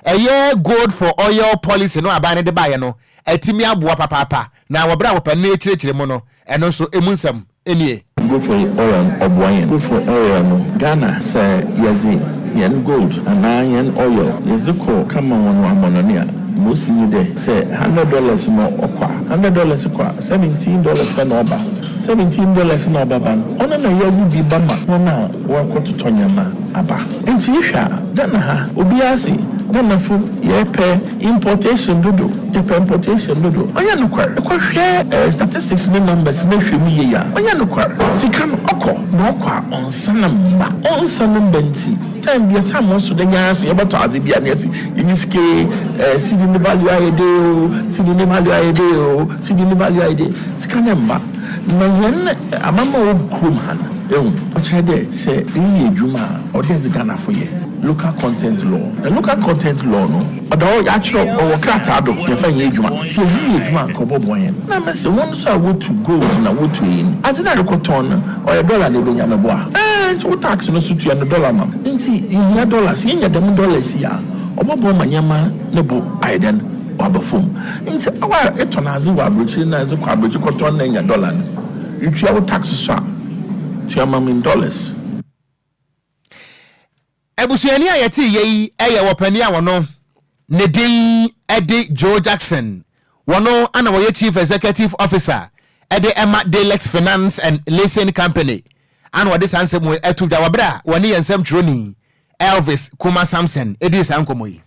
Speaker 1: ɛyɛ gold for oil policy no aban no de baeɛ no ɛtumi aboa papaapa. Na wɔberɛ a wɔpɛni no akyerɛkyerɛ mu no, ɛno nso emu nsɛm ɛnie.
Speaker 7: Gold for oil ɔboa yɛn. Gold for oil no, Ghana sɛ yɛdze yɛn gold anaa yɛn oil yɛdze kɔ kama wɔn wɔ amɔnɔne a, mosi nye dɛ sɛ $100 no ɔkɔ a, $100 kɔ a, $17 pɛ na ɔba. $17 na ɔbɛba no, ɔno na yɛdze bi ba ma wɔn a wɔrekɔtotɔ nneɛma aba. Nti ihwɛ a, Ghana ha obiara se Ghanafo yɛpɛ importation dodo, yɛpɛ importation dodo. Ɔnyɛ nokware. Ɛkɔhwɛ statistics ne numbers na hwɛ mu yie a, ɔnyɛ nokware. Sika no ɔkɔ na ɔkɔ a, ɔnsane mba. Ɔnsane mba nti time bia time ɔso dɛ nyaa so yɛbɛtɔ adze bia na yɛsi yɛnyi sika cedi ne value ayɛ de o, cedi ne value ayɛ de o, cedi ne value ayɛ de. Sika ne mba. Na yɛn amama wɔ kurom ha no ehu ɔkyerɛ dɛ sɛ ɛyɛ adwuma a ɔde ɛdze Ghanafo yɛ local content law. Na local content law no ɔda hɔ, yɛatwerɛ ɔwɔ krataa do, yɛfa nyɛ adwuma. Sɛ yɛdze yɛ adwuma a, nka ɔbɔboa yɛn. Na mɛsɛ wɔn nso a wotu gold na wotu eyi no, adze na rekɔtɔn no ɔyɛ dollar na ebenya mɛboa nti wo tax no so tua no dollar ma nti yɛhia dollars. Yɛnya dɛm dollars yi a, ɔbɔboa ma nneɛma ne bo ayɛ dɛn waba fam. Nti awa a ɛtɔn adze wɔ aburokyire na ɛdze kɔ aburokyire kɔtɔn na nya dollar no, retua wo tax so a, tua ma me in dollars.
Speaker 1: Abusuani a yɛte yɛ yi yɛ wɔpani a wɔno ne din de Joe Jackson. Wɔno ana wɔyɛ Chief Executive Officer ɛde ɛma Dalex Finance and Leasing Company ana wɔde saa nsɛm wei ɛto dwa wɔ berɛ a wɔne yɛn nsɛm twerɛni Elvis Kuma Samson ɛdii saa nkɔmmɔ yi.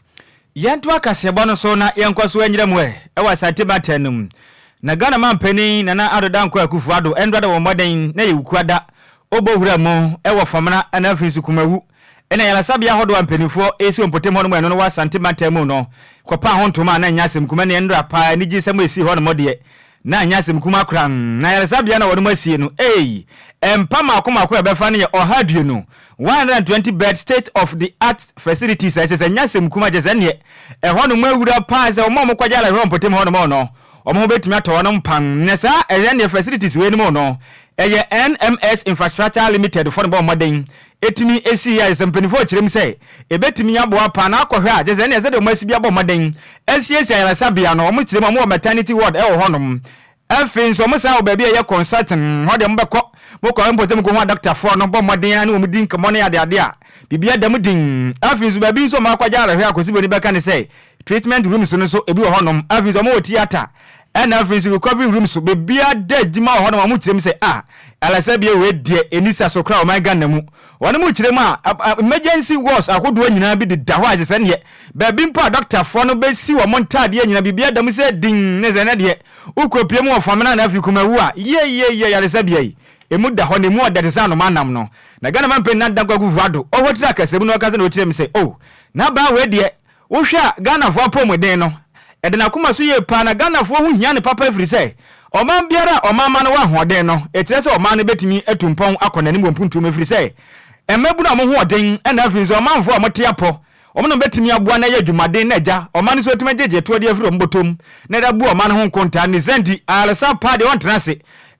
Speaker 2: Yɛntoa kaseɛbɔ no so na yɛnkɔ so anyina mu ɛ wɔ Asante mantam no mu. Na Ghana manpanin Nana Addo Dankwa Akufo Addo ndra da wɔn mmɔden na yɛ Wukuada ɔbɔ wura mu wɔ Fɔmena na afei nso Kumawu na ayaresabea ahodoɔ a mpanimfoɔ resi wɔ mpɔtam hɔnom a ɛno no wɔ Asante mantam mu no kɔpaa ho ntoma a na ɛnyɛ asɛm kuma ne nnora paa anigyesɛm a ɛsii hɔnom deɛ na ɛnyɛ asɛm kuma koraa. Na ayaresabea no a wɔnom asie no ei mpa mmaako mmaako a ɛbɛfa no yɛ 120, 120 bed state of the art facilities a ɛsɛ sɛ ɛnyɛ asɛm kuma kyɛ sɛ neɛ ɛhɔnom awura paa sɛ wɔn a wɔkɔgye ayarehwɛ wɔ mpɔtam hɔnom no. Wɔn ho bɛtumi atɔ wɔn mpan. Na saa ɛyɛ neɛ facilities wei no mu no, ɛyɛ NMS Infrastructure Limited foɔ no bɔ mmɔden ɛtumi ɛsi yɛ sɛ mpanimfoɔ kyerɛ mu sɛ ɛbɛtumi aboa paa na akɔhwɛ a kyerɛ sɛ ɛneɛ sɛdeɛ wɔn asi bi abɔ mmɔden asiesie ayaresabea no, wɔn kyerɛ mu wɔn wɔ maternity ward ɛwɔ hɔnom. Afei nso wɔn san wɔ baabi a ɛyɛ consulting hɔ deɛ mobɛkɔ mokɔ mpɔtam kɔhu adɔktafoɔ no bɔ mmɔden a ne wɔn di nkɔmmɔ ne adeade a biribi ada mu din. Afei nso baabi nso wɔn akɔgya arɛhwɛ a Kwasi Broni bɛka ne sɛ treatment rooms no nso ebi wɔ hɔnom. Afei nso wɔn wɔ theatre ɛna afei nso recovery rooms so baabiara da adwuma wɔ hɔnom. Wɔn kyerɛ mu sɛ a ayaresabea wei deɛ ɛni sa so koraa ɔman Ghana mu. Wɔn mu kyerɛ mu a emergency wards ahodoɔ nyinaa bi deda hɔ a ɛsɛ sɛ neɛ baabi mpo a dɔktafoɔ no bɛsi wɔn ntaadeɛ nyinaa biribi ada mu sɛ din ne sɛ ne deɛ wokɔpie mu wɔ Famena na afei Kumawu a yie yie yie ayaresabea yi emu da hɔ na emu ɔda te sɛ anoma nam no. Na Ghana manpanin Nana Dankwa Akufo-Addo ɔhɔ tiri akasa mu na ɔkasa na ɔkyerɛ mu sɛ oh n'abaa wei deɛ wohwɛ a Ghanafoɔ apɔmuden no ɛde n'akoma so yie paa na Ghanafoɔ ho hia ne papa ɛfiri sɛ ɔman biara a ɔman ma no wɔ ahoɔden no ɛkyerɛ sɛ ɔman no bɛtumi atu mpɔn akɔ n'anim wɔ mpuntuo mu ɛfiri sɛ mmabunu a wɔn ho ɔden ɛna afei nso ɔmanfoɔ a wɔte apɔ wɔn no bɛtumi aboa na ɛyɛ adwumaden na agya ɔman no so atumi agyegye toɔ de afiri wɔn bɔtɔm na ɛde abu ɔman no ho nkontaa ne sɛ nti ayaresa paa deɛ ɔntena ase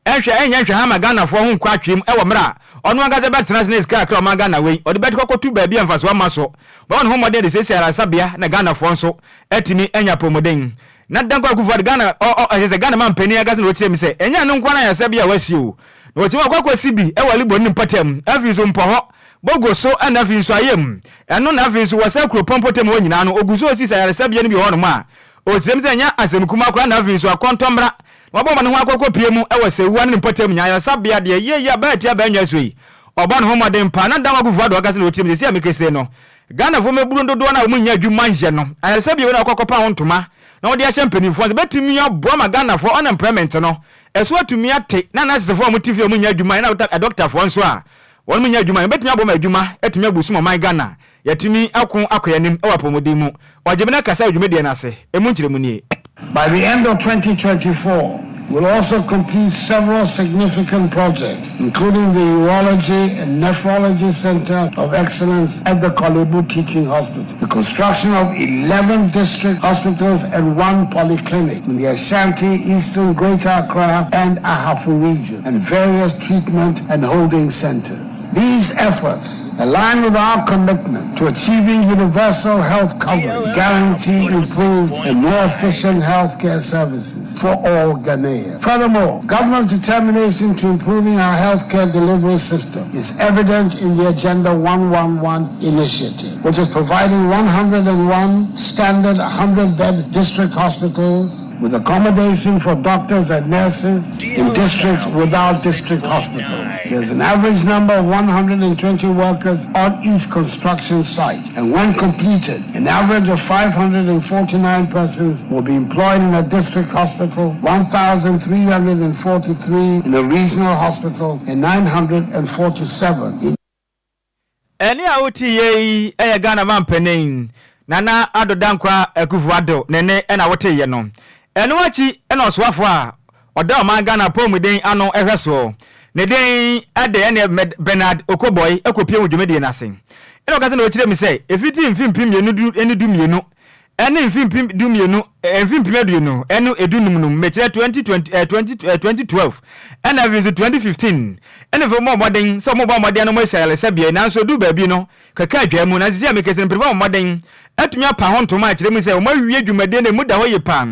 Speaker 2: ɛnhwɛ ɛnyɛ nhwɛ ha ma Ghanafoɔ ho nkɔ atwem ɛwɔ mmerɛ a ɔno ankasa bɛtena ase na sika kakra ɔman Ghana wei ɔde bɛte kɔkɔto baabi a mfasoɔ ama so bɛwɔ ne ho mmɔden de siesie ayaresabea na Ghanafoɔ nso atumi anya apɔmuden. Na Dankwa Akufo-Addo Ghana ɔ ɔ ɛsɛ sɛ Ghana manpanin ankasa na ɔkyerɛ mi sɛ ɛnyɛ ɛno nko ara ayaresabea a wasi o na wɔkyerɛ mu akɔ akɔsi bi ɛwɔ Libon ne mpɔtam, afei nso Mpɔhɔ Bogo so ɛna afei nso Ayam ɛno na afei nso wɔ sɛ kuropɔn mpɔtam hɔ nyinaa no ogu so osi sɛ ayaresabea no bi wɔ hɔnom a ɔkyerɛ mu sɛ ɛnyɛ asɛm kumaa koraa na afei nso akɔntɔmmra na wabɔ ne ho akɔkɔ pie mu ɛwɔ Sewua ne ne mpɔtam nyinaa ayaresabea deɛ yie yie abaa atia abaa nnwa so yi ɔbɔ ne ho mmɔden paa. Na Dankwa Akufo-Addo ankasa na ɔkyerɛ mu sɛ si a mekese no Ghanafoɔ mmabunu dodoɔ no a wɔn nnya adwuma nyɛ no ayaresabea wei na wɔkɔ akɔpa ho ntoma na wɔde ahyɛ mpanimfoɔ nsa bɛtumi aboa ma Ghanafoɔ unemployment no ɛso atumi ate na nursefoɔ a wɔte fie a wɔn nnya adwuma na adɔktafoɔ nso a wɔn nnya adwuma no bɛtumi aboa ma adwuma atumi abu so ma ɔman Ghana yɛatumi ako akɔ yɛn anim wɔ apɔmuden mu. Ɔgyebena kasa wɔ dwumadie no ase. Emu nkyerɛmu nie.
Speaker 8: By the end of 2024, we'll also complete several significant projects, including the Urology and Nephrology Center of Excellence at the Korle Bu Teaching Hospital, the construction of 11 district hospitals and one polyclinic in the Ashanti, Eastern, Greater Accra, and Ahafo region, and various treatment and holding centers. These efforts align with our commitment to achieving universal health coverage, guarantee improved and more efficient healthcare services for all Ghanaians. Furthermore, government's determination to improving our healthcare delivery system is evident in the Agenda 111 initiative, which is providing 101 standard 100-bed district hospitals with accommodation for doctors and nurses in districts without district hospitals. There's an average number of 120 workers on each construction site, and when completed, an average of 549 persons will be employed in a district hospital, 1,343 in a regional hospital, and 947 in
Speaker 2: Ɛne a wote yɛ yi ɛyɛ Ghana manpanin Nana Addo Dankwa Akufo-Addo ne ne ɛna wote yɛ no. Ɛno akyi ɛna ɔsoafoɔ a ɔda ɔman Ghana apɔmuden ano ɛhwɛ soɔ ne den ɛde ɛne Bernard Okoe Boye ɛkɔpie wɔ dwumadie no ase ɛna ɔka sɛ na ɔkyerɛ mu sɛ ɛfiti mfe 2022 ɛne mfe 2012 mfe 2015 no mmekyerɛ 2020 20 2012 ɛna afei nso 2015 ɛna afei wɔn mmɔden sɛ wɔn bɔ mmɔden no wɔn asi ayaresabea nanso du baabi no kaka adwa mu na sisi a mekesi no mpanyinfoɔ mmɔden atumi apa ho ntoma akyerɛ mu sɛ wɔn awie dwumadie na emu da hɔ yie paa.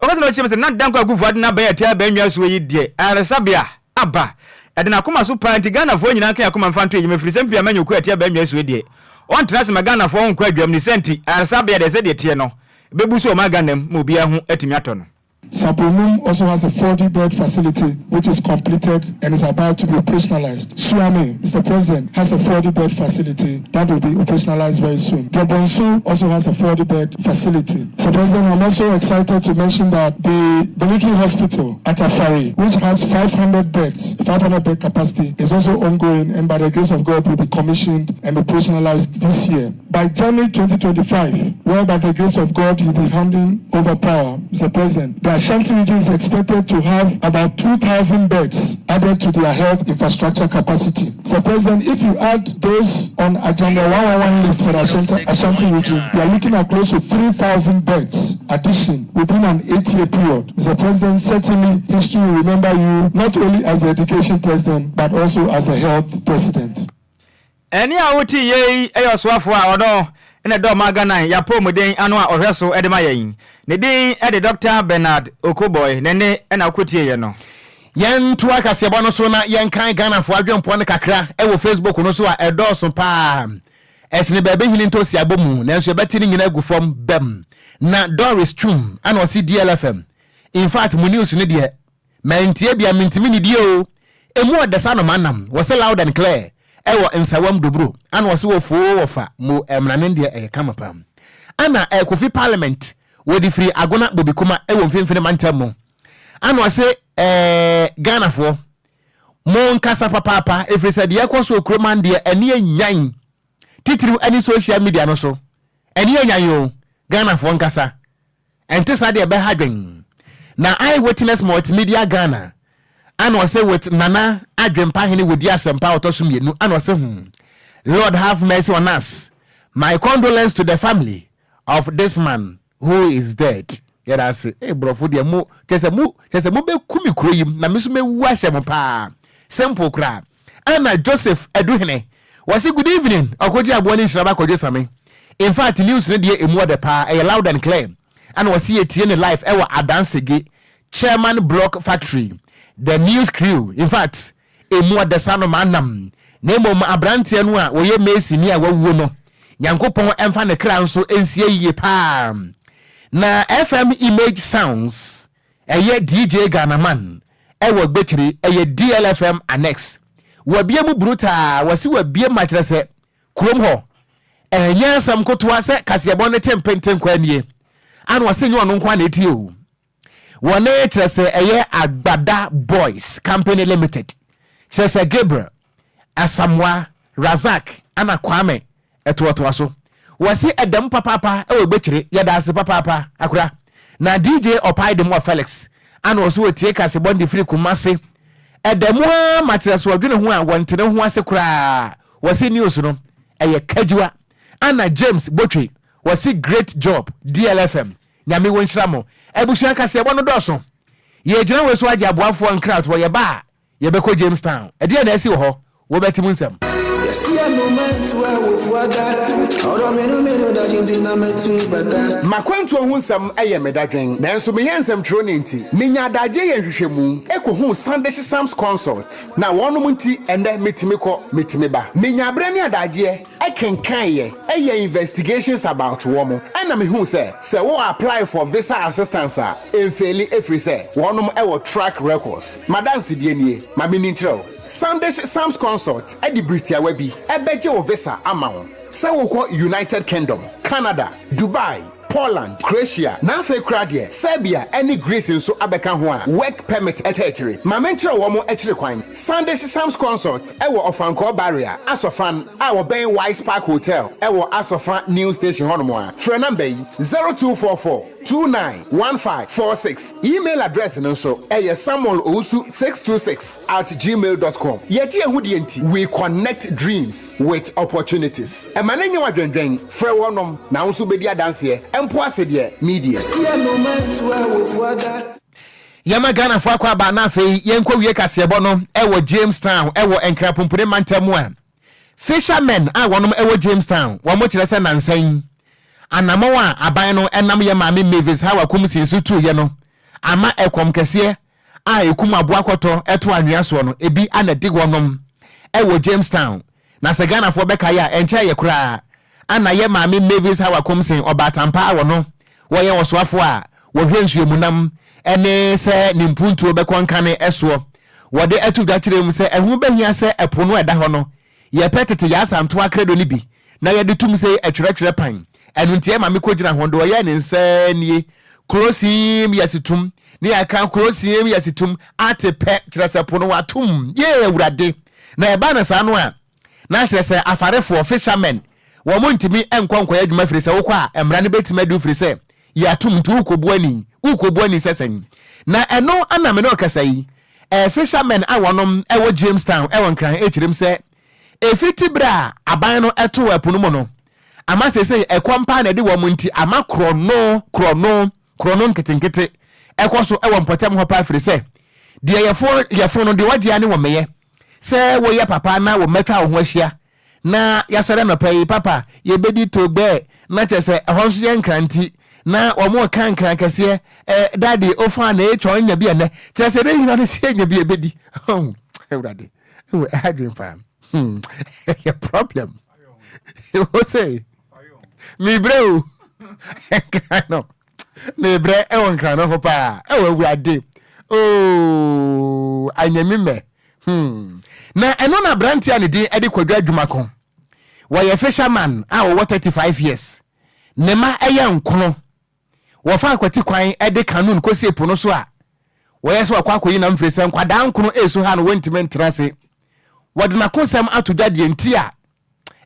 Speaker 2: Ɔkasa na ɔkyerɛ mu sɛ na Dankwa Akufo-Addo n'abɛn atia abɛn nwa soɔ yi deɛ ayaresabea aba ɛde n'akoma so paa nti Ghanafoɔ nyinaa nka akoma mfa nto enyim efiri sɛ mpia mɛnyɛ oku atia abɛn nwa soɔ deɛ ɔntena ase ma Ghanafoɔ ho nkɔ adwam ne sɛ nti ayaresabea deɛ sɛdeɛ teɛ no bɛbu so ɔman Ghana mu ma obiara ho atumi atɔ no.
Speaker 4: Sabronum also has a 40-bed facility which is completed and is about to be operationalized. Suame, Mr. President, has a 40-bed facility that will be operationalized very soon. Drobonso also has a 40-bed facility. Mr. President, I'm also excited to mention that the military hospital at Afari, which has 500 beds, 500 bed capacity, is also ongoing and by the grace of God will be commissioned and operationalized this year. By January 2025, where by the grace of God you'll be handing over power, Mr. President, the Ashanti region is expected to have about 2,000 beds added to their health infrastructure capacity. So, President, if you add those on Agenda 111 list for the Ashanti, Ashanti region, you are looking at close to 3,000 beds addition within an eight-year period. Mr. President, certainly history will remember you not only as the education president, but also as the health president.
Speaker 2: Ɛnne a wote yei yɛ ɔsoafoɔ a ɔno na ɛdɔ ɔman Ghana y'apɔwmuden ano a ɔhwɛ so de ma yɛn. Ne din de Dɔkta Bernard Okoboy. Ne nne na wokɔtieeɛ no.
Speaker 1: Yɛntoa kaseɛbɔ no so na yɛnkan Ghanafoɔ adwempɔ no kakra wɔ Facebook no so a ɛdɔɔso paa. Ɛsene baabi hene ntoosi abɔ mu nanso yɛbɛte ne nyina agu fam bɛm. Na Doris Twum ana ɔse DLFM. In fact mo news no deɛ Mantie bia mentumi nidie oo Emu ɔdɛ sa no manam Wɔse loud and clear ɛwɔ Nsawam Dobro Ana wɔse wɔ foo wɔ fa mo ɛmra ne deɛ ɛyɛ kama paa Ana ɛ Kofi Parliament wɔde firi Agona Bobikuma ɛwɔ mfimfini mantam mu Ana wɔse ɛɛ Ghanafoɔ mo nkasa papaapa ɛfiri sɛ deɛ ɛkɔ so wɔ kurom han deɛ ɛne ɛnyan titiriw ɛne social media no so ɛne ɛnyan oo Ghanafoɔ nkasa Ɛnte saa deɛ ɛbɛha dwen. Na Eye Witness Multimedia Ghana ana ɔse with Nana Adwempa Hene wɔdi asɛmpa a ɔtɔ so mmienu ana ɔse hmm Lord have mercy on us my condolence to the family of this man who is dead yɛda ase ee borɔfo deɛ mo kyɛ sɛ mo kyɛ sɛ mo bɛku me kuro yi na me nso mɛwu ahyɛ mo paa simple koraa Ɛna Joseph Aduhene wɔse good evening ɔkɔgye aboa ne nhyira ba kɔdwo same infact news no deɛ ɛmu ɔdɛ paa ɛyɛ loud and clear ɛna wɔse yɛtie ne live ɛwɔ Adansege chairman block factory the news crew infact ɛmu ɔdɛ sa no manam na mmom abranteɛ no a wɔyɛ Mason a wawuo no Nyankopɔn ɛmfa ne kra nso ɛnsie yie paa na FM image sounds Ɛyɛ DJ Ghanaman ɛwɔ Gbekyire, ɛyɛ DLFM Annex. Wabie mu brutaa, wɔse wabie ma kyerɛ sɛ kurom hɔ ɛnyɛ asɛm kotoa sɛ kaseɛbɔ no te mpentenkwa nie. Ana wɔse nyɛ ɔno nko ara na ɛtie o. Wɔne kyerɛ sɛ ɛyɛ Agbada Boys Company Limited, kyerɛ sɛ Gabriel, Asamoah, Razak ana Kwame Ɛtoatoa so. Wɔse ɛda mu papaapa wɔ Gbekyire. Yɛda ase papaapa akora. Na DJ Ɔpae de moa Felix ana ɔso ɔtie kasebɔ no de firi Kumase. Ɛda mu ara ma kyerɛ so ɔdwene ho a wɔnte ne ho ase koraa. Wɔse news no ɛyɛ kajiwa. Ana James Botwe wɔse great job DLFM. Nyame wɔ nhyira mo. Abusua kaseɛbɔ no dɔɔso. Yɛgyina wei so agye aboafoɔ nkratoɔ. Yɛba a Yɛbɛkɔ Jamestown. Ɛdeɛn na asi wɔ hɔ? Wobɛte mu nsɛm. M'akwantuo ho nsɛm yɛ me dadwen, nanso meyɛ nsɛmtwerɛni nti, menya adagyeɛ yɛ nhwehwɛmu kɔhuu Sandish Sams Consult, na wɔnom nti ɛnnɛ metumi kɔ, metumi ba. Menya berɛ ne adagyeɛ kenkaeɛ, yɛɛ investigations about wɔn, ɛna mehuu sɛ, sɛ wo apply for visa assistance a, Ɛmfeeli ɛfiri sɛ wɔnom wɔ track records. M'adansedie nie, ma menni nkyerɛ wo. Sandish Sams Consult de bere tiawa bi bɛgye wo visa ama wo sɛ wokɔ United Kingdom, Canada, Dubai, Poland, Croatia, na afei koraa deɛ Serbia ne Greece nso abɛka ho a work permit taa akyire. Ma menkyerɛ wɔn akyiri kwan. Sandish Sams Consult wɔ Ɔfankɔɔ Barrier, Asɔfan a wɔbɛn Wise Park Hotel wɔ Asɔfa New Station hɔnom a. Frɛ number yi, 0244. 291546. Email address no nso ɛyɛ samuelowusu626 at gmail dot com. Yɛgye yɛn ho die nti, we connect dreams with opportunities. Ɛma no nyɛ wo adwendwen, frɛ wɔnom na wo nso wobɛdi adanseɛ, mpo ase deɛ media. Yɛma Ghanafoɔ akwaaba na afei yɛnkɔ wie kaseɛbɔ no wɔ Jamestown wɔ Nkrapompone mantam mu a Fishermen a wɔnom wɔ Jamestown, wɔn kyerɛ sɛ nansa yi anamɔn a aban no nam yɛ maame Mavis Hawa Kumsin so tuiɛ no ama ɛkɔm kɛseɛ a ɛkum aboa kɔtɔ to anwea soɔ no ebi na ɛde wɔnom wɔ Jamestown. Na sɛ Ghanafoɔ bɛkae a ɛnkyɛeɛ koraa ana yɛ maame Mavis Hawa Kumsin ɔbaatampa a wɔno wɔyɛ ɔsoafoɔ a wɔhwɛ nsuomunam ne sɛ ne mpuntuo bɛkɔ nkane soɔ. Wɔde ato dwa kyerɛ mu sɛ ɛho bɛhia sɛ ɛpo no a ɛda hɔ no yɛpɛ tete Yaasantoa kredo no bi na yɛde tom sei ɛtwerɛtwerɛ pan. Ɛno nti ɛma mekɔgyina ho de ɔyɛɛ ne nsa nie Klosim yɛsitum ne yɛaka Klosim yɛsitum ate pɛ kyerɛ sɛ po no watom yee Awurade. Na ɛbaa no saa no a na kyerɛ sɛ afarefoɔ, fishermen, wɔn ntumi nkɔ nkɔyɛ adwuma firi sɛ wokɔ a mmara no bɛtumi adi wo firi sɛ yɛatom nti worekɔbu ani, worekɔbu ani sɛ sɛn? Na ɛno na me ne wo kasa yi, fishermen a wɔnom wɔ Jamestown wɔ Nkran kyerɛm sɛ ɛfiti berɛ a aban no too ɛpo no mu no, ama seesei ɛkɔm paa na ɛde wɔn nti ama korɔno, korɔno, korɔno nketenkete ɛkɔ so wɔ mpɔtam hɔ paa firi sɛ deɛ yɛfo yɛfo no deɛ wɔgye ne wɔn meyɛ sɛ woyɛ papa na wɔn mmatwa wo ho ahyia na yɛasɔre anɔpa yi papa yɛbɛdi togbɛɛ na kyerɛ sɛ ɛhɔ nso yɛ nkran nti na wɔn reka nkran kɛseɛ ɛ dade ofa na etwa nya bi ɛnɛ kyerɛ sɛ ne nyina no sɛ nya bi ɛbɛdi awurade ɛwɔ ɛha dwen paa hmm ɛyɛ problem ɛwɔ sɛ mebrɛ o nkran no mebrɛ ɛwɔ nkran no ho paa ɛwɔ awurade ooo anyami mɛ Hmm. Na ɛno na aberanteɛ a ne din de Kwadwo Adwumako, wɔyɛ fisherman a ɔwɔ 35 years, ne mma yɛ nkono. Wɔfa akwati kwan de canoe kɔsie po no so a wɔyɛ sɛ wɔakɔ akɔyi nam firi sɛ nkwadaa nkono ɛresu ha no wɔntumi ntena ase. Wɔde n'akosɛm ato dwa deɛ nti a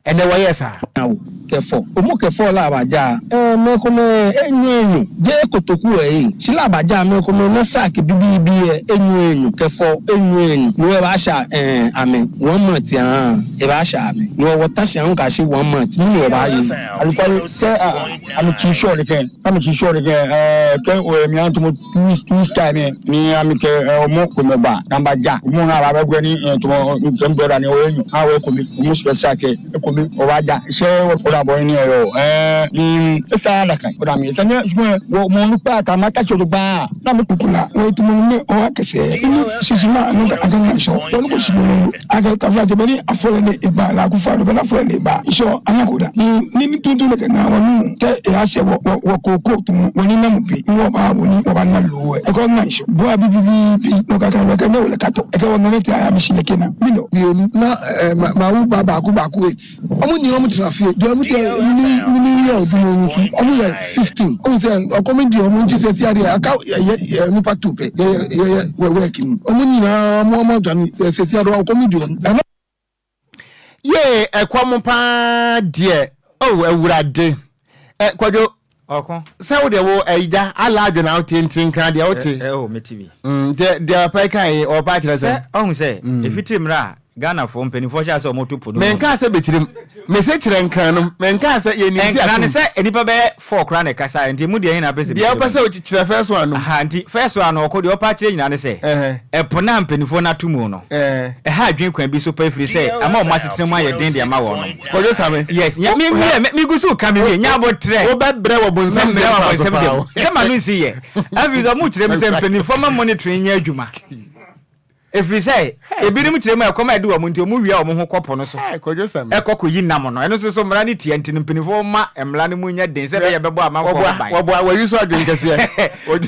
Speaker 1: ɛnɛ wɔyɛɛ saa.
Speaker 9: Na wo, kɛfɔ, omu kɛfɔ la abagya a, me ko me enyu enyu, gye kotoku ɛ e, shi la abagya me ko me ne sack bibi bi ɛ enyu enyu, kɛfɔ enyu enyu, ni wɔ ba sha ɛ ame one month aa e ba sha ame, ni wɔ wɔ tashi an ka shi one month mi ni wɔ ba ye.
Speaker 4: Alukwale sɛ a ame tsi sɔ de kɛ ame tsi sɔ de kɛ ɛɛ kɛ o mi an tomo two weeks time ni ame kɛ ɛ ɔmo kome ba namba ja ɔmo na ba bɛ gbɛ ni ɛ tomo ntɛm brɔda ni o enyo ha o komi ɔmo special kɛ ekomi o ba ja sɛ o da bɔ ni ɛ o ɛɛ ni esa la kan o da mi sɛ ne sukuu wɔ mo nu pa ka ma ta tso gba na mi kuku la
Speaker 8: wɔ etumo ne ɔwa kɛsɛ ini sisi ma ne ka aga na sɔ wɔn ko sisi mo aga tafla jɛ bɛ ni afɔlɛ ne eba la kufa do bɛ na afɔlɛ ne eba sɔ anakoda ni ni ni tuntun ne kɛ na wɔn nu kɛ eya sɛ wɔ wɔ wɔ koko tun wɔ ni namu bi wɔ ba wɔ ni wɔ ba na lu ɛ ɛkɔ na sɔ bɔ a bi bi bi bi n'o ka kan wɔ kɛ ne wɔ lɛ ka tɔ ɛkɛ wɔ nɔnɛ tɛ a mi si lɛ kena mi nɔ.
Speaker 4: Mmienu na ɛɛ ma ma wo ba baako baako eight. Ɔmo nyinaa ɔmo tena fie. Deɛ ɔmo deɛ mini mini yɛ ɔdwuma no nso ɔmo yɛ 15. Ɔmo sɛ ɔkɔm deɛ ɔmo nti sɛ si adeɛ aka yɛ yɛ nipa two pɛ yɛ yɛ yɛ wɔ work mu. Ɔmo nyinaa ɔmo ɔmo adwane sɛ sɛ si adeɛ ɔkɔm deɛ ɔmo. Ɛno.
Speaker 1: Yee ɛkɔm paa deɛ oh awurade ɛ kwadwo
Speaker 2: Ɔko.
Speaker 1: Sɛ wo deɛ wo ɛyida ala adwo na wote nti nkran deɛ wote.
Speaker 2: Ɛ oh mete bi.
Speaker 1: Mm deɛ deɛ papa yi kan yi ɔpa akyerɛ sɛ.
Speaker 2: Sɛ ɔhu sɛ efitiri mmerɛ a Ghana foɔ mpaninfoɔ hyɛ ase ɔmo to po no mu no.
Speaker 1: Menkaa sɛ bɛkyerɛ mu. Mese kyerɛ nkran nom. Menkaa sɛ yɛnim si
Speaker 2: Nkran
Speaker 1: atom.
Speaker 2: no sɛ nnipa bɛyɛ four koraa na ɛkasaeɛ nti emu deɛ he na apɛ sɛ
Speaker 1: Deɛ
Speaker 2: mekyerɛ
Speaker 1: wopɛ
Speaker 2: mu?
Speaker 1: sɛ wokyerɛ first one nom.
Speaker 2: Aha nti first one no ɔko deɛ ɔpɛ akyerɛ nyinaa ne sɛ ɛpo no a mpaninfoɔ no ato mu no ɛha adwene kwan bi so pa ɛfiri sɛ ama wɔn asetena mu ayɛ den de ama wɔnom.
Speaker 1: Kwadwo Same.
Speaker 2: Yes, nya me wie me me gu so ka me wie nya abotrɛ.
Speaker 1: Wobɛbrɛ wɔ bonsam ne
Speaker 2: Membrɛ wɔ
Speaker 1: mfa so
Speaker 2: bonsam
Speaker 1: paa
Speaker 2: gyam.
Speaker 1: o.
Speaker 2: Sɛ ma no nsi yɛ. Afei sɛ ɔmo kyerɛ me sɛ mpaninfoɔ ma monitoring nyɛ adwuma. Ɛfiri sɛ, ebinom kyerɛ mu a ɛkɔm a ɛde wɔn nti, wɔwia wɔn ho kɔ po no so kɔ kɔyi nam no. Ɛno nso so, mmara no tia nti no, mpanimfoɔ mma mmara no mu nyɛ den sɛ ɛbɛyɛ ɛbɛbɔ amanfoɔ ho ban.
Speaker 1: Wɔboa, wɔyi so adwene kɛseɛ.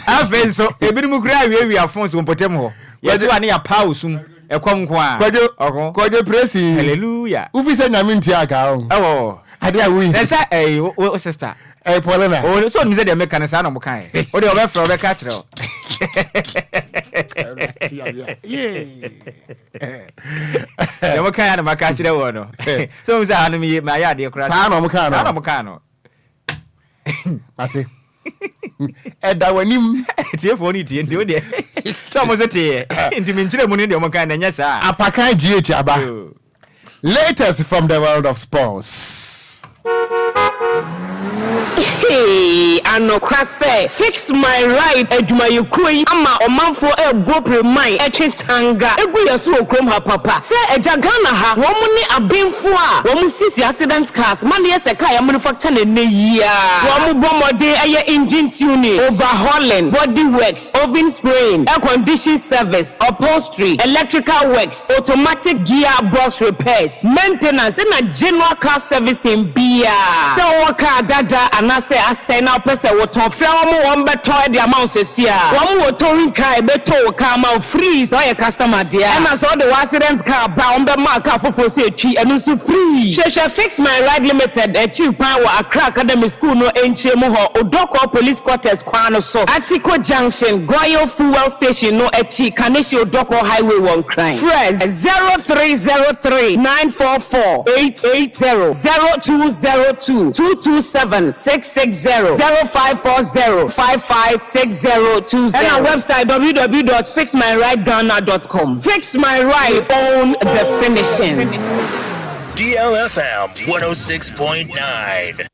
Speaker 2: Afei nso, ebinom koraa wiawia phones wɔ mpɔtam hɔ. Yɛto a ne yɛapaa osum, ɛkɔm nko ara.
Speaker 1: Kwadwo,
Speaker 2: Ɔko.
Speaker 1: Kwadwo Presi.
Speaker 2: Hallelujah.
Speaker 1: Wofi sɛ Nyame ntua aka o.
Speaker 2: Ɛwɔ.
Speaker 1: Ade a woyi.
Speaker 2: Na sɛ ɛyi wo wo sister.
Speaker 1: Ɛyɛ Paulina.
Speaker 2: O sɛ onim sɛ deɛ meka no saa na ɔmo ka yɛ. O deɛ ɔbɛfrɛ ɔbɛka akyerɛ wo. Deɛ ɔmo ka yɛ na maka akyerɛ wɔ no. Sɛ ɔmo sɛ ha no meyɛ mayɛ adeɛ koraa.
Speaker 1: Saa na ɔmo ka no.
Speaker 2: Saa na ɔmo ka no.
Speaker 1: Mate. Ɛda w'anim.
Speaker 2: Tiefoɔ no tie nti wo deɛ sɛ ɔmo nso teeɛ nti menkyerɛ mu no deɛ ɔmo ka no ɛnyɛ saa.
Speaker 1: Apakan GH aba. Latest from the world of sports.
Speaker 10: Hey, anokwa sɛ Fix My Ride adwumayɛkuo yi ama ɔmanfoɔ ɛrebɔ pireman ɛtwe tanga gu yɛn so wɔ kurom ha papa. Sɛ agya Ghana ha, wɔn ne abenfoɔ a wɔn sisi accident cars ma no yɛ sɛ car yɛ manufacture no ɛnnɛ yi ara. Wɔn bɔ mmɔden yɛ engine tuning, overhauling, body works, oven spraying, air condition service, upholstery, electrical works, automatic gear box repairs, maintenance ɛna general car servicing biara. Sɛ wowɔ car dada anaasɛ asɛe na wopɛ sɛ wotɔn, frɛ wɔn, wɔn bɛtɔ de ama wo seesei ara. Wɔn wɔ towing car a ɛbɛtow wo car ama wo free sɛ woyɛ customer deɛ a. Ɛna sɛ wode wo accident car ba a, wɔn bɛma wo car foforɔ sɛ twi, ɛno nso free. Hwehwɛ Fix My Ride Limited akyiri kwan wɔ Accra Academy School no nkyɛn mu hɔ, Odorkor Police Quarters kwan no so, Atiko Junction, Goil Fuel Station no akyi, Kaneshie Odorkor Highway wɔ Nkran. Frɛ 0303 944 880, 0202 227 6. 660 0540 55 6020 ɛna website www dot fixmyrideghana dot com Fix My Ride own the finishing.
Speaker 11: DLFM 106.9.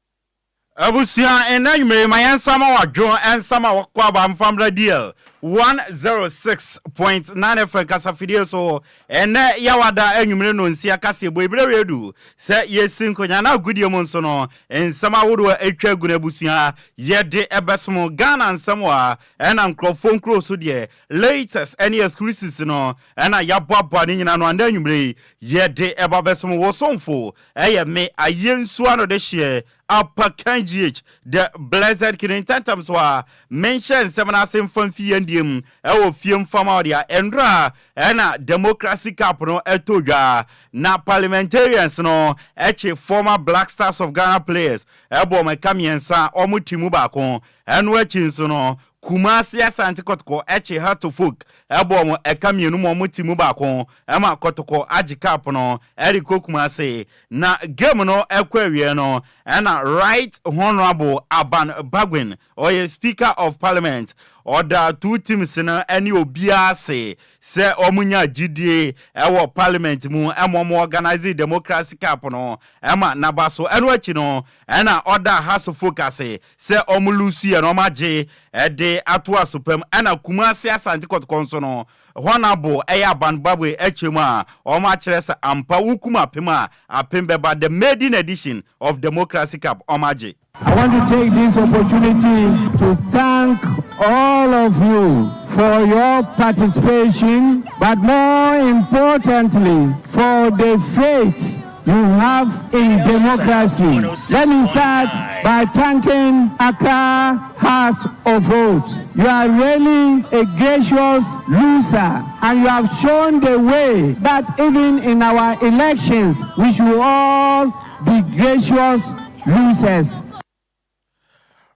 Speaker 12: Abusua, nnɛ anwummere yi, ma yɛnsa ma wadwo nsa ma wakɔ aba mfa mmra DL 106.9 FM kasafidie so. Ɛnnɛ Yawada anwummere nnɔnsia kaseɛbɔ yi berɛ wie du sɛ yɛsi nkonya na agodie mu nso no nsɛm ahodoɔ a atwa agu no abusua yɛde ɛbɛsom Ghana nsɛm a ɛna nkurɔfoɔ nkuro so deɛ latest ɛne exclusives no ɛna yɛaboaboa ne nyinaa no a nnɛ anwummere yi yɛde ɛba bɛsom wo somfo ɛyɛ me Ayensu ano de hyeɛ Apakan GH, The Blessed King Ntɛntɛm so a menhyɛ nsɛm no ase mfa mfi yɛn deɛ mu ɛwɔ fie mfa ma wo deɛ ɛndora ɛna Democracy Cup no ɛtɔ dwa na Parliamentarians no ɛkye former Black Stars of Ghana players ɛbɔ wɔn ɛka mmiɛnsa wɔn ti mu baako ɛno akyi nso no Kumasi Asante Kɔtɔkɔ kye Hearts Folk bɔɔ wɔn ɛka mmienu ma wɔn ti mu baako ma Kɔtɔkɔ agye cup no de kɔ Kumasi. Na game no kɔ awieɛ no ɛna Right Honourable Aban Bagbin ɔyɛ Speaker of Parliament ɔda two teams no ne obiara ase sɛ wɔn nya gyidie wɔ parliament mu ma wɔn organise Democracy Cup no ma naba so. Ɛno akyi no ɛna ɔda Hearts Folk ase Sɛ ɔmo lusu yɛ no ɔmo agye de ato asopam ɛna Kumasi Asante Kɔtɔkɔ nso no Hɔnabo ɛyɛ aban babue ɛkyɛ mu a ɔmo akyerɛ sɛ ampa wokum apem a apem bɛba the maiden edition of Democracy Cup ɔmo agye.
Speaker 13: I want to take this opportunity to thank all of you for your participation, but more importantly, for the faith you have in democracy. Let me start by thanking Accra House of Votes. You are really a gracious loser and you have shown the way that even in our elections, we should all be gracious losers.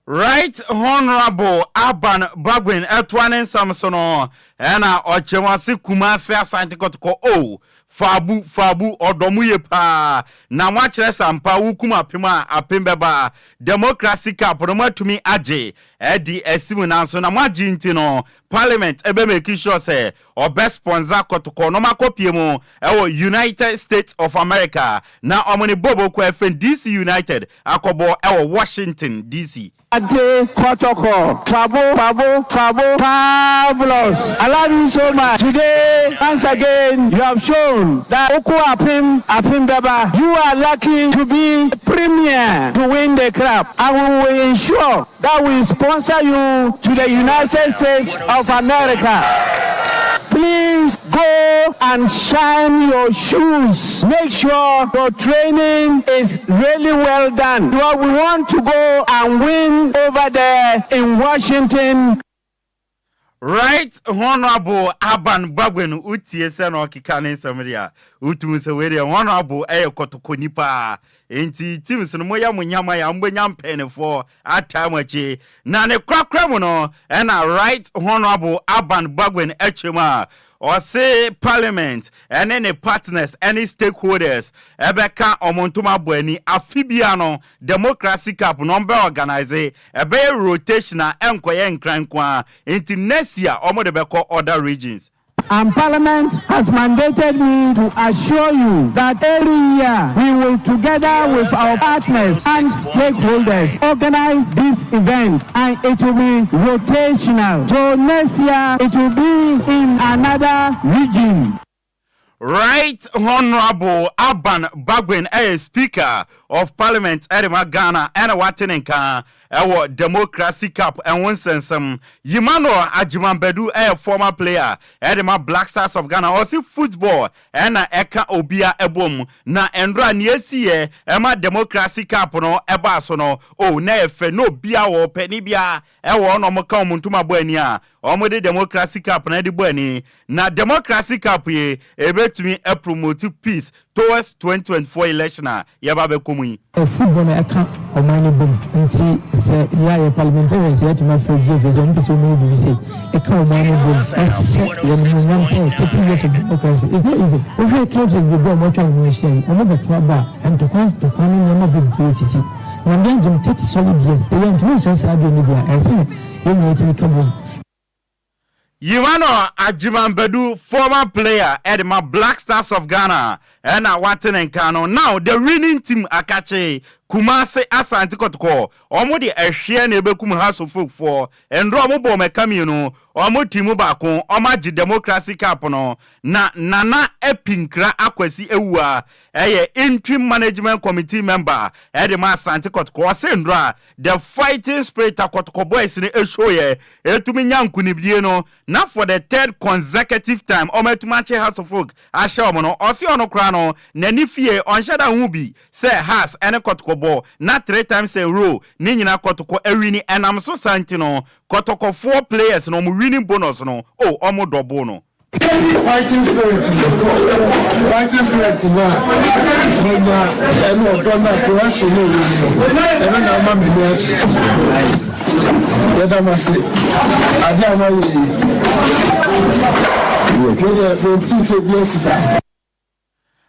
Speaker 12: Right Honourable Alban Bagbin ɛtoa ne nsɛm so no, ɛna ɔkyɛm ase Kumasi Asante Kɔtɔkɔ o, Faabu, Faabu, ɔdɔ mo ye paa, na moakyerɛ sɛ ampa wokum apem a apem bɛba, Democracy Cup no moatumi agye adi asi mu nanso na moagye nti no Parliament bɛ make sure sɛ ɔbɛ sponsor kɔtɔkɔ na ɔmo akɔ pie mu ɛwɔ United States of America na ɔmo ne Bobo kɔ ɛfɛn DC United akɔbɔ ɛwɔ Washington DC.
Speaker 13: Ante Kotoko, Fabo, Fabo, Fabo, fabulous. I love you so much. Today, once again, you have shown that Oku Apim, Apim Beba, you are lucky to be premier to win the club. And we will ensure that we sponsor you to the United States of America. Please go and shine your shoes. Make sure your training is really well done. Well, we want to go and win over there in Washington.
Speaker 12: Right Honourable Alban Bagbin wotie sɛ na ɔkeka ne nsɛm deɛ a wotumi sɛ wei deɛ Honourable ɛyɛ kɔtɔkɔni paa nti teams no moyɛ mo nyama yɛ a mobɛnya mpanyinifoɔ ataa mo akyi na ne korakora mu no ɛna Right Honourable Alban Bagbin akyɛ mu a ɔse parliament ɛne ne partners ɛne stakeholders ɛbɛka ɔmo ntoma abɔ ani afe bia no Democracy Cup no ɔmo bɛ organise ɛbɛyɛ rotation a ɛnkɔyɛ Nkran nko ara nti next year ɔmo de bɛkɔ other regions.
Speaker 13: And Parliament has mandated me to assure you that every year we will, together with our partners and stakeholders, organize this event and it will be rotational. So next year it will be in another region.
Speaker 12: Right Honourable Alban Bagbin ɛyɛ Speaker of Parliament ɛde ma Ghana ɛna wate ne nka ɛwɔ Democracy Cup ɛho nsɛnsɛm. Emmanuel Agyemang Badu ɛyɛ former player ɛde ma Black Stars of Ghana ɔse football ɛna ɛka obia ɛbom na ɛndora nea esiiɛ ɛma Democracy Cup no ɛbaa so no oh na ɛyɛ fɛ na obia wɔ ɔpɛ ne bia ɛwɔ hɔ na ɔmo ka ɔmo ntoma bɔ ani a ɔmo de Democracy Cup no ɛde bɔ ani. Na Democracy Cup yi ebetumi apromote peace towards 2024 election a yɛba abɛkɔ mu yi.
Speaker 14: Football na ɛka ɔman no bom nti sɛ yɛ a yɛ parliamentarians yɛatumi afrɛ GFA sɛ ɔmo pɛ sɛ ɔmo yɛ biribi sei ɛka ɔman no bom ɛhyɛ yɛn animuonyam sɛ 30 years of democracy it's not easy. Wohwɛ countries bebree a ɔmo atwa wɔn ho ahyia yi ɔmo bɛto aba a ntɔkwa ntɔkwa ne nneɛma bebree sisi. Nyame agye me 30 solid years, ɛyɛ a ntumi nhyɛ saa adeɛ no bi a, ɛyɛ sɛ yɛn nyinaa tumi ka bom.
Speaker 12: Emmanuel Agyemang Badu, former player de ma Black Stars of Ghana na wate ne nka no. Now the winning team akakye Kumasi Asante Kɔtɔkɔ, wɔn de ɛhweɛ na ɛbɛkum Hearts of Oak foɔ. Nnora wɔn bɔɔ mɛka mmienu, wɔn team baako, wɔn agye Democracy Cup no. Na Nana Apinkra Akwasi Awuah yɛ interim management committee member de ma Asante Kɔtɔkɔ. Ɔse nnora The fighting spirit a Kɔtɔkɔ boys no show yɛ ɛtumi nya nkunimdie no na for the third consecutive time wɔn atumi akye Hearts of Oak ahyɛ wɔn no, ɔse ɔno koraa no n'ani fie ɔnhyɛ da nhu bi sɛ Hearts ne Kɔtɔkɔ bɔ na three times a row ne nyinaa Kɔtɔkɔ awini, ɛnam so saa nti no Kɔtɔkɔfoɔ players no wɔn winning bonus no oh wɔn double no.
Speaker 8: Fighting spirit no, fighting spirit no a manya ɛne ɔdɔ no a correction no ɛwɔ mu no, ɛno na ama m'ani agye. Yɛda mo ase, ade a moayɛ yi, me deɛ mentii sɛ bi asi da.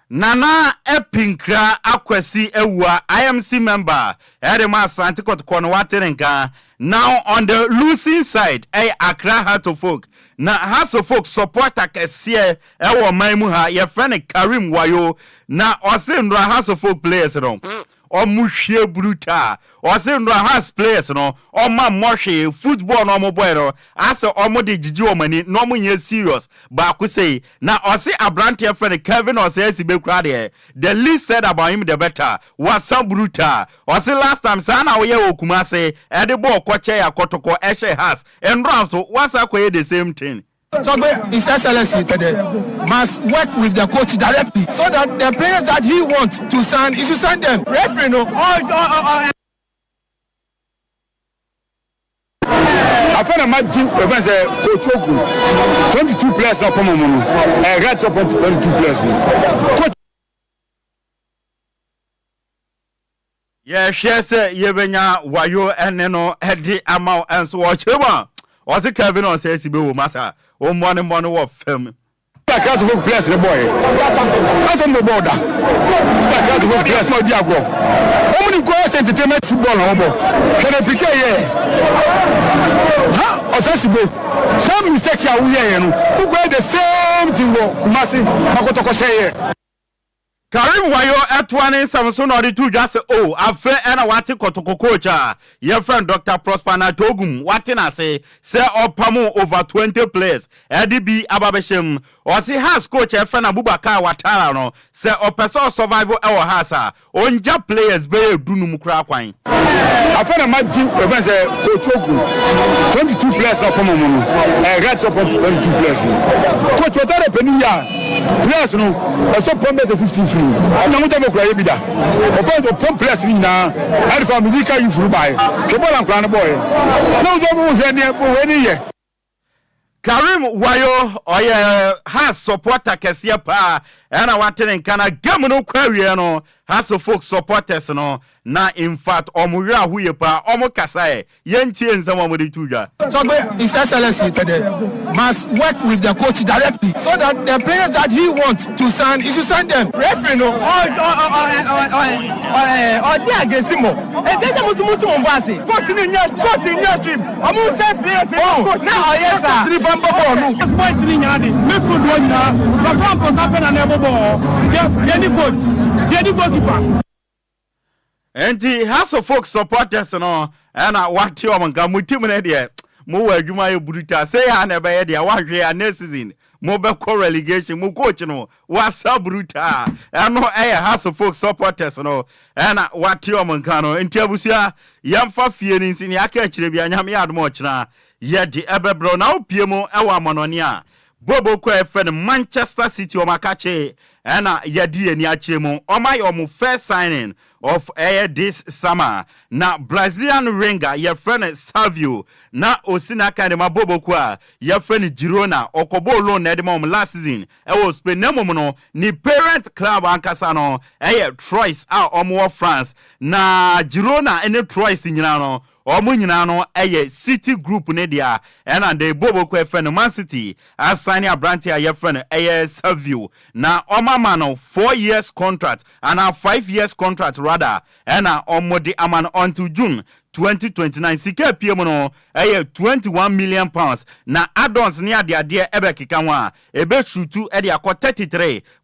Speaker 12: Nana Apinkra Akwasi Awuah, IMC member de ma Asante Kɔtɔkɔ no wate ne nka. Now on the losing side ɛyɛ Accra Heart of Oak. Na Hearts of Oak supporter kɛseɛ ɛwɔ ɔman mu ha yɛfrɛ no Karim Wayo. Na ɔse nnora Hearts of Oak players no Ɔmo hwie brutal. Ɔse nnora Hearts players no ɔmo ammɔ hwee, football no ɔmo bɔɛ no asɛ ɔmo de gyegye ɔmo ani na ɔmo nyɛ serious baako sei. Na ɔse abranteɛ frɛ no Kevin Osei Asibe koraa deɛ the least said about him the better, wasa brutal. Ɔse last time saa na woyɛ wɔ Kumasi ɛde bɔɔl kɔkyɛɛ akɔtɔkɔ ɛhyɛɛ Hearts, nnora nso wasa akɔyɛ the same thing.
Speaker 4: Togbe, His Excellency Tede must work with the coach directly so that the players that he wants to sign, he should sign them. Referee no, ɔ ɔ ɔ ɔ.
Speaker 15: Afei na ma gye ɛfɛn sɛ coach ogu 22 players na ɔpɔn mu no ɛyɛ right sɛ ɔpɔn 22 players no coach.
Speaker 12: Yɛhwɛ sɛ yɛbɛnya wayo ne no de ama wo nso ɔkyerɛ mu a ɔse Kevin ɔsɛ si bɛwɔ mu asa ɔmmɔ ne mmɔ no wɔ fam.
Speaker 15: Na Christ fo players ne bɔɔyɛ asɛm na ɔbɔɔ da na Christ fo players na ɔdi agorɔ wɔn nim koraa sɛ entertainment football na wɔbɔ hwɛ na pike yɛ ha ɔsɛ si bo saa mistake a woyɛɛ no wokɔyɛ the same thing wɔ Kumasi makɔtɔkɔ hyɛ yɛ.
Speaker 12: Karim Wayo toa ne nsɛm so na ɔde too dwa sɛ oh afei ɛna wate Kotoko coach a yɛfrɛ no Doctor Prosper Nartey-Ogum wate no ase sɛ ɔpamoo over 20 players ɛde bi aba bɛhyɛ mu. Ɔse Hearts coach a yɛfrɛ no Abubakar Watara no sɛ ɔpɛ sɛ ɔsurvive ɛwɔ Hearts a Ɔngya players bɛyɛ du num koraa kwan.
Speaker 15: Afei na magye yɛfrɛ no sɛ coach Oku 22 players na ɔpam ɔmo no ɛyɛ right sɛ ɔpam 22 players no coach ɔtaa dɛ panin yɛ a players no ɛsɛ ɔpam bɛyɛ sɛ 15 firi mu ɛna mo tɛfɛ kura yɛ bi da ɔpam ɔpam players no nyinaa ɛde fa musical youth no baeɛ hwɛ bɔɔl a nkwadaa no bɔɔyɛ na wo nso wohwɛ neɛ wei ne yɛ.
Speaker 12: Karim Wayo ɔyɛ Hearts supporter kɛseɛ paa ɛna wate ne nka na game no kɔ awieɛ no Hearts of Oak supporters no na infact ɔmo werɛ aho yie paa ɔmo kasaɛ yɛntie nsɛm a ɔmo de too dwa.
Speaker 4: Togbe, His Excellency Tede must work with the coach directly so that the players that he wants to sign, he should sign them. Referee no, ɔ ɔ ɔ ɔ ɔ ɔ ɔgye against mo. Enti sɛ mo nso mo tu mo bo ase. Coach no nyɛ coach nyɛ hwee. Ɔmo nsɛn players no oh, coach na ɔyɛ saa. Coach nifa mbɔ bɔɔl no.
Speaker 16: Boys ni nyinaa de midfield hɔ nyinaa Dɔkta Amponsah pɛ na na ɛbɔ bɔɔl hɔ. Yɛ yɛ ni coach, yɛ ni goalkeeper.
Speaker 12: Nti Hearts of Oak supporters no ɛna wate wɔn nka mo team no deɛ mo wɔ adwuma yɛ brutal sɛ yɛ a na ɛbɛyɛ deɛ wanhwɛ a next season mo bɛkɔ relegation mo coach no wasa brutal ɛno ɛyɛ Hearts of Oak supporters no ɛna wate wɔn nka no nti abusua yɛmfa fie no nsi nea aka akyire bia Nyame yɛ adom a ɔkyena yɛde ɛbɛbrɛ na wopie mu ɛwɔ amanɔne a bobo kɔ ɛfɛ no Manchester City wɔn akakye ɛna yɛde yɛn ani akyerɛ mu wɔn ayɛ wɔn first signing of ɛyɛ this summer na Brazilian winger yɛfrɛ no Savio na osi n'akan de ma bobo ko a yɛfrɛ no Girona ɔkɔbɔɔ loan na ɛde ma wɔn last season ɛwɔ Spain na mmom no ne parent club ankasa no ɛyɛ Troyes a wɔn wɔ France na Girona ne Troyes nyinaa no. Wɔn nyinaa no yɛ City Group no dea. Ɛna de Boboko yɛfrɛ no Man City asan ne aberanteɛ a yɛfrɛ no ɛyɛ Savio na wɔama no 4 years contract anaa 5 years contract rather, ɛna wɔde ama no until June 2029. Sika apue mu no ɛyɛ £21 million, na add-ons ne adeadeɛ ɛbɛkeka ho a ɛbɛsutu ɛde akɔ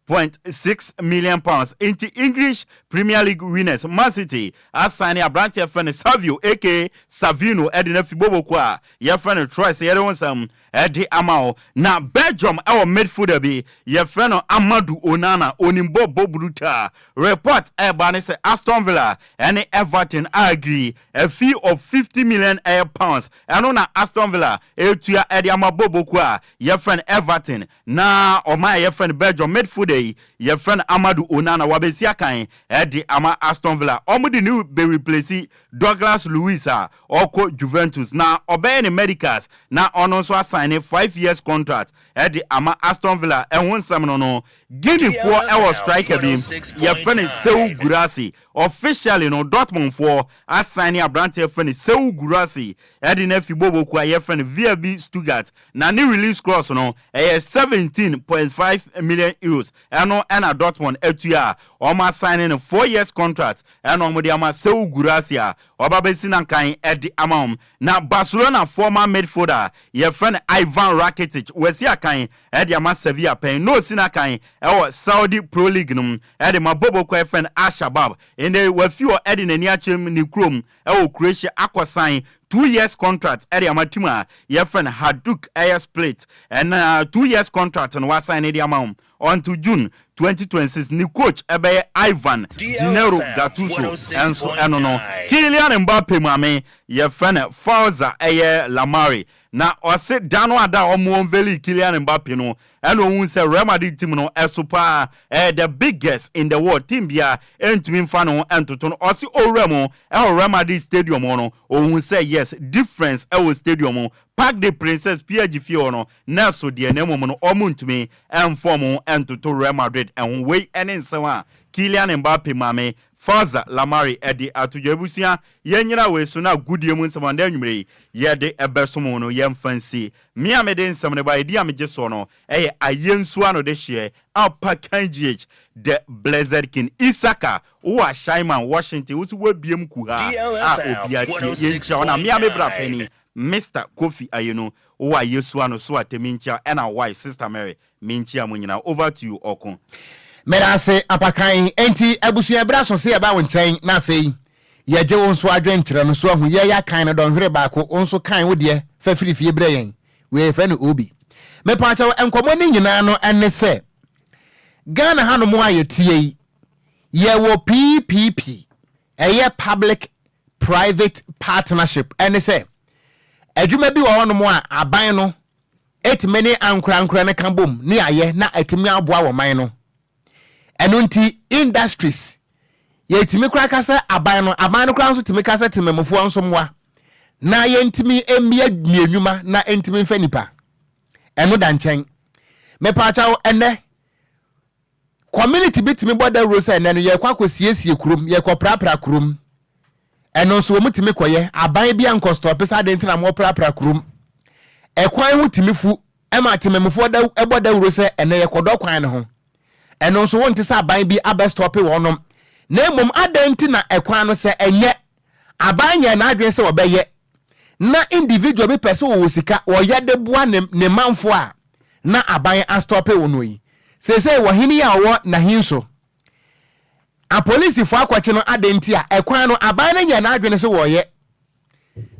Speaker 12: £33.6 million. Nti English Premier League winners Man City asan ne aberanteɛ fɛ no Savio aka Savino ɛde no afi Boboko a yɛfrɛ no Troyes. Yɛde ho nsɛm ɛde ama wo. Na Belgium ɛwɔ midfielder bi yɛfrɛ no Amadou Onana, onimbɔ bɔ brutal. Report ɛɛba ne sɛ Aston Villa ɛne Everton agree a fee of 50 million ɛyɛ pounds. Ɛno na Aston Villa etua ɛde ama Boboko a yɛfrɛ no Everton, na ɔman a yɛfrɛ no Belgium midfielder yi yɛfrɛ no Amadou Onana wabɛsi akan ɛde ama Aston Villa. Ɔmo de ne bɛ replace Douglas Luiz a ɔkɔ Juventus, na ɔbɛyɛ ne medicals na ɔno nso asign ne 5 years contract ɛde ama Aston Villa. Ɛho nsɛm no Guineafoɔ ɛwɔ striker bi yɛfrɛ no Serhou Guirassy. Officially no, Dortmundfoɔ asign ne aberanteɛ frɛ no Serhou Guirassy ɛde no afi Boboku a yɛfrɛ no VfB Stuttgart, na ne release clause no ɛyɛ €17.5 million. Ɛno ɛna Dortmund atua a wɔn asign no 4 years contract, ɛna wɔn de ama Serhou Guirassy a ɔba bɛsi nankan ɛde ama wɔn. Na Barcelona former midfielder yɛfrɛ no Ivan Rakitic wasi akan ɛde ama Sevilla pɛn na osi n'akan ɛwɔ Saudi Pro League no mu ɛde ma Boboko yɛfrɛ no Al Shabab. Ɛnɛ wafi hɔ ɛde n'ani akyerɛ mu ne kurom ɛwɔ Croatia akɔsan 2 years contract ɛde ama team a yɛfrɛ no Hajduk ɛyɛ Split. Ɛna 2 years contract no wasan ne de ama wɔn until June 2026. Ne coach ɛbɛyɛ Ivan Gennaro Gattuso. Ɛnso ɛno no Kylian Mbappe maame yɛfrɛ no Fawza ɛyɛ Lamari, na ɔse da no ada a ɔmo unveil Kylian Mbappe no, ɛna ohun sɛ Real Madrid team no ɛso paa, ɛyɛ the biggest in the world team bia ɛntumi nfa ne ho ɛntoto no. Ɔse owura mu ɛwɔ Real Madrid stadium hɔ no, ohun sɛ yes, difference ɛwɔ stadium mu, Parc des Princes, PSG fie hɔ no nɛɛso deɛ, na mmom no ɔmo ntumi ɛnfɔ ɔmo ɛntoto Real Madrid ɛho. Wei ɛne nsɛm a Kylian Mbappe maame Fawza Lamari ɛde ato dwa. Abusua, yɛnyina wei so na agudie mu nsɛm ɔndɛ anwummerɛ yi yɛde ɛbɛsom no, yɛmfa nsi. Me a mede nsɛm no ba yɛdi a megye soɔ no ɛyɛ Ayɛnsuo ano de hyeɛ Alpacan GH, the Blessed King Isaka wowɔ Ashaiman Washington, wo so woabiem kuha a obia tie yɛnkyia wo. Na me a me bra pani Mr Kofi Ayenu wowɔ Ayɛsuo ano so atɛmi nkyia, ɛna wife Sister Mary, menkyia mo nyinaa. Over to you, ɔko.
Speaker 1: Meda ase, Apakan. Enti abusua, berɛ aso sɛ yɛba wo nkyɛn na afei yɛgye wo nso adwenkyerɛ no so ahu. Yɛyɛ akan no dɔnhwere baako, wo nso kan wo deɛ fa firi fie berɛ yɛn. Wei yɛfrɛ no obi mepaakyɛw. Nkɔmmɔ no nyinaa no ɛne sɛ Ghana hanom a yɛtie yi, yɛwɔ PPP, ɛyɛ public private partnership. Ɛne sɛ adwuma bi wɔ hɔnom a aban no ɛtumi ne ankorankora no ka bom ne ayɛ na ɛtumi aboa wɔ man no. Ɛno nti industries yɛtumi kora kasa aban no, aban no kora nso tumi kasa temamufoɔ nso mmoa na yɛntumi mmea mmienwuma na ntumi mfa nipa. Ɛno da nkyɛn. Mepaakyɛw, ɛnɛ community bi tumi bɔ dawuro sɛ ɛnɛ no yɛkɔ akɔsiesie kurom, yɛkɔ prapra kurom. Ɛno nso wɔn tumi kɔyɛ, aban bi ankɔ stop sɛ ade ntina mo prapra kurom. Ɛkwan ho tumi fu ɛma temamufoɔ da ɛbɔ dawuro sɛ ɛnɛ yɛkɔdɔ kwan no ho. Ɛno nso wɔn ti sɛ aban bi abɛ stop wɔnom. Na mmom adan nti na ɛkwan no sɛ ɛnyɛ aban nyɛ n'adwene sɛ wɔbɛyɛ, na individual bi pɛ sɛ wɔwɔ sika wɔyɛ de boa ne manfo a na aban astop wɔn no yi. Seesei wɔhene yi a ɔwɔ n'ahin so apolisifoɔ akɔkye no adan nti a ɛkwan no aban no nyɛ n'adwene sɛ wɔyɛ,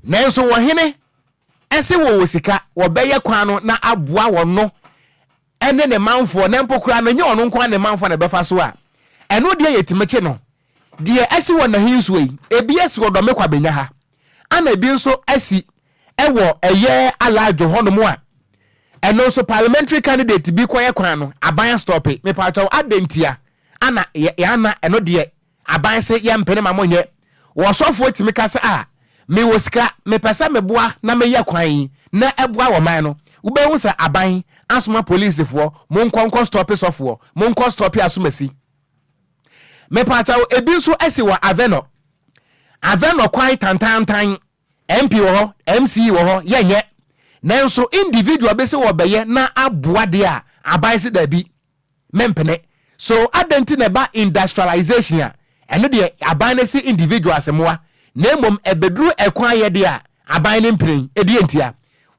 Speaker 1: nanso wɔhene ɛsɛ wɔwɔ sika wɔbɛyɛ kwan no na aboa wɔn no ɛne ne manfoɔ, na mpo koraa no nyɛ ɔno nko ne manfoɔ na ɛbɛfa so a, ɛno deɛ yɛtumi kye no. Deɛ ɛsi wɔ n'ahinsuo yi, ebi asi wɔ Dɔme Kwabenya ha, ana ebi nso asi ɛwɔ ɛyɛ Alaadwo hɔnom a ɛno nso parliamentary candidate bi kɔyɛ kwan no, aban stop. Mepaakyɛw, adantia ana yɛana ɛno deɛ aban sɛ yɛmpene ma monyɛ? Wɔsɔfoɔ tumi ka sɛ a mewɔ sika, mepɛ sɛ meboa na meyɛ kwan yi na ɛboa wɔ man no, wobɛhu sɛ aban asoma polisifoɔ, monkɔ nkɔ stop sɔfoɔ, monkɔ stop asomasi. Mepaakyɛw, ebi nso asi wɔ Avenor, Avenor kwan tantantan. MP wɔ hɔ, MCE wɔ hɔ, yɛnyɛ. Nanso individual bi sɛ wɔbɛyɛ na aboa deɛ a, aban se daabi, mempene. So adɛn nti na ɛba industrialization a, ɛno deɛ aban no se individuals mmoa, na mmom ɛbɛduru ɛkwan ayɛ deɛ a, aban no mpene? Ɛdeɛ ntia?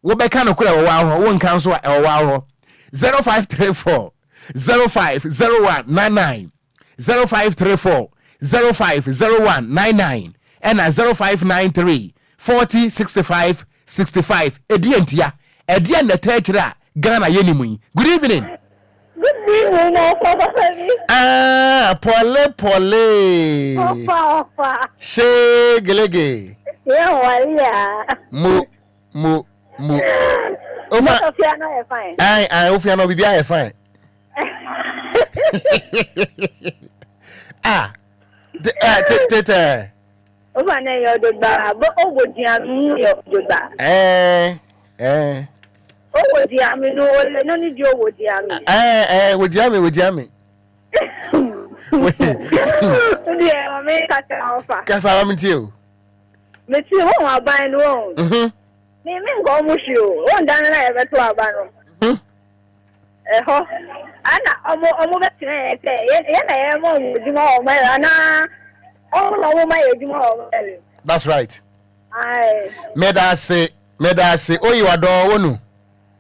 Speaker 1: Wobɛka nokorɛ ɛwɔ waa hɔ, wonka nso a ɛwɔ waa hɔ. 0534 050199, 0534 050199 ɛna 0593 40 65 65. Ɛdeɛ ntia? Ɛdeɛ na ɛtaa akyire a Ghana yɛnim yi. Good evening.
Speaker 17: Good evening, Papa Femi.
Speaker 1: Ah, pɔle pɔle.
Speaker 17: Ɔfa ɔfa.
Speaker 1: Shegelege.
Speaker 17: Yɛ wali ya.
Speaker 1: Mo mo mo.
Speaker 17: Ofa. Ofia no yɛ fine.
Speaker 1: Ai ai ofia no bibi ayɛ fine. Ah, tete.
Speaker 17: Ofa na yɛ ɔdogba, bo owo dia mu yɛ ɔdogba.
Speaker 1: Eh eh.
Speaker 17: Owo dia mi no ole no ni di owo dia mi.
Speaker 1: Eh eh, wo dia mi, wo dia mi.
Speaker 17: Ndiɛ mame kasa ɔfa.
Speaker 1: Kasa wa mi tie o.
Speaker 17: Me ti wɔn aban no wɔn.
Speaker 1: Mhm.
Speaker 17: Me me nkɔ ɔmo hwi o, wɔn dan na yɛbɛto aba no.
Speaker 1: Mhm.
Speaker 17: Ɛhɔ ana ɔmo ɔmo bɛkyerɛ yɛn sɛ yɛn yɛn na yɛma ɔmo adwuma wɔ ɔmo ayɛ anaa ɔmo na ɔmo ma yɛ adwuma wɔ ɔmo ayɛ.
Speaker 1: That's right.
Speaker 17: Aye.
Speaker 1: Meda ase, meda ase. Oyi wadɔ wonu.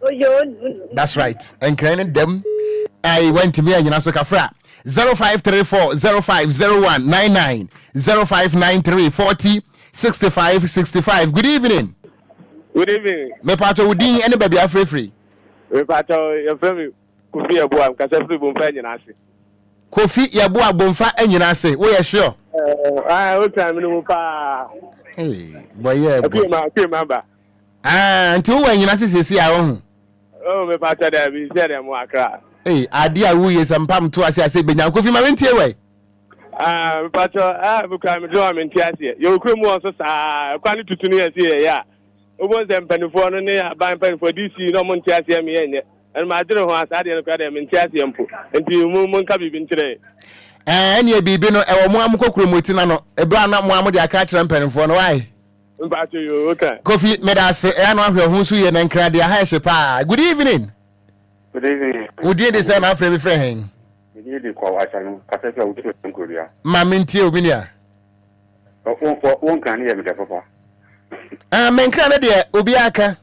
Speaker 17: Oyi onu.
Speaker 1: That's right. Nkran ne dɛm. Ayi wantumi anyina so kafra. 0534 050199 0593 40 65 65. Good evening.
Speaker 18: Good evening.
Speaker 1: Mepatɔ wo din ne baabi afirifiri.
Speaker 18: Mepatɔ yɛfrɛ me Kofi Yeboah, mekasa firi Bomfa Anyina ase.
Speaker 1: Kofi Yeboah Bomfa Anyina ase, woyɛ sure?
Speaker 18: Ɛɛ, wotena mene mu paa.
Speaker 1: Hey, bɔyɛ bɔ.
Speaker 18: Akue ma, akue ma ba.
Speaker 1: Ah, nti wowɔ Anyina ase siesie a wohu?
Speaker 18: Oh, mepatɔ daabi, sɛ deɛ mo Accra.
Speaker 1: Hey, ade a woyɛ sɛ mpam to ase ase benya. Kofi ma mentie wɛ.
Speaker 18: Ah, mepatɔ, ah, mekura medwene a mente aseɛ. Yɛwɔ kurom hɔ nso saa, ɛkwan no tutu no yɛ se yɛyɛ a. Wobɛhu sɛ mpanimfoɔ no ne aban mpanimfoɔ DC na ɔmo nte aseɛ me yɛnyɛ. Ɛno madwene ho a saa deɛ no koraa deɛ mente aseɛ mpo. Nti mo monka biribi nkyerɛ yɛn.
Speaker 1: Ɛɛ ɛneɛ biribi no ɛwɔ mo a mokɔ kurom ti na no ɛberɛ a na mo a mode aka akyerɛ mpanimfoɔ no why?
Speaker 18: Mpacho yoo woka.
Speaker 1: Kofi meda ase ɛyɛ na wahwɛ ho so yie na nkra deɛ aha ɛhye paa. Good evening.
Speaker 19: Good evening.
Speaker 1: Wo din de sɛn na afrɛ me frɛ hɛn?
Speaker 19: Me din de Kwaw Asanu, kasa fi Awutu Nkorodua.
Speaker 1: Ma mentie o me nua.
Speaker 19: Wo nkra no yɛ me dɛ papa.
Speaker 1: Ah, me nkra no deɛ obiara ka.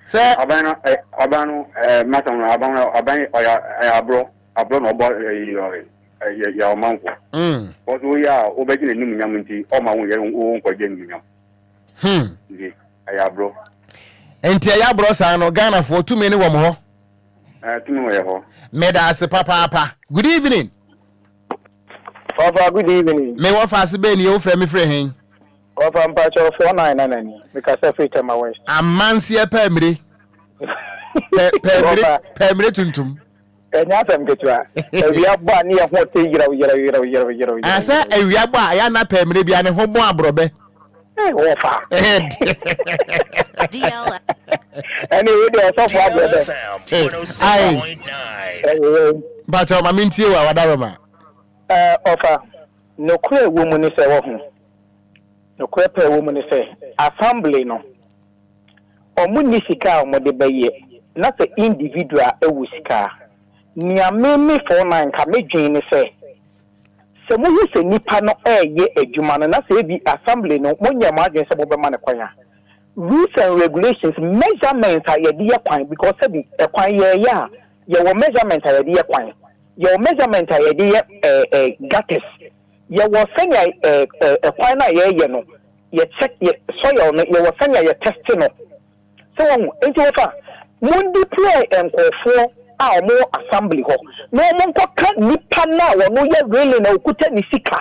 Speaker 1: Sɛ.
Speaker 19: Aban no, eh, aban no, eh, masam no, aban no, aban ɔyɛ ɛyɛ aborɔ, aborɔ na ɔbɔ ɛyi ɛyɛ yɛ ɔmanfo.
Speaker 1: Mm.
Speaker 19: Wɔso woyɛ a wobɛgye n'anim nyam nti ɔma wo yɛ wo nkɔgye anim nyam.
Speaker 1: Hmm.
Speaker 19: Nti ɛyɛ aborɔ.
Speaker 1: Nti ɛyɛ aborɔ saa no Ghanafoɔ tumi ne wɔn hɔ.
Speaker 19: Eh, tumi wɔ yɛ hɔ.
Speaker 1: Meda ase papaapa. Good evening.
Speaker 20: Papa good evening.
Speaker 1: Me wɔ faase bɛn nie wofrɛ me firi hen?
Speaker 20: Papa mpakyɛw 49 na nani. Me kasa firi Tema West.
Speaker 1: Amanseɛ pɛɛmire. Pɛ pɛɛmire pɛɛmire tuntum.
Speaker 20: Ɛnyɛ asɛm ketewa. Awia bɔ a ne yɛ ho te yerɛw yerɛw yerɛw yerɛw yerɛw.
Speaker 1: Sɛ awia bɔ a ɛyɛ ana pɛɛmire bia ne ho bɔn aborɔbɛ.
Speaker 20: Wɔfa. Ɛne wo deɛ ɔsɔfo aborɔbɛ.
Speaker 1: Ayi. Mpakyɛw ma mentie wo a wadaroma.
Speaker 20: Ɛɛ ɔfa, nokorɛ a ɛwɔ mu ne sɛ, wahu, nokorɛ paa a ɛwɔ mu ne sɛ, assembly no, wɔn nni sika a wɔde bɛyɛ, na sɛ individual wɔ sika a, nea me me 49 nka me dwen ne sɛ, sɛ mohu sɛ nipa no reyɛ adwuma no, na sɛ ebi assembly no, monyɛɛ mo adwene sɛ mobɛma no kwan a, rules and regulations, measurements a yɛde yɛ kwan, because sɛbi ɛkwan yɛreyɛ a, yɛwɔ measurement a yɛde yɛ kwan. Yɛwɔ measurement a yɛde yɛ ɛɛ gutters. Yɛwɔ sɛnea ɛɛ ɛkwan no a yɛreyɛ no, yɛ check yɛ soil no, yɛwɔ sɛnea yɛ test no. Sɛ wahu? Nti wɔfa, mo deploy nkorɔfoɔ a wɔn wɔ assembly hɔ na wɔn nkɔka nipa no a wɔn yɛ willing na okuta ne sika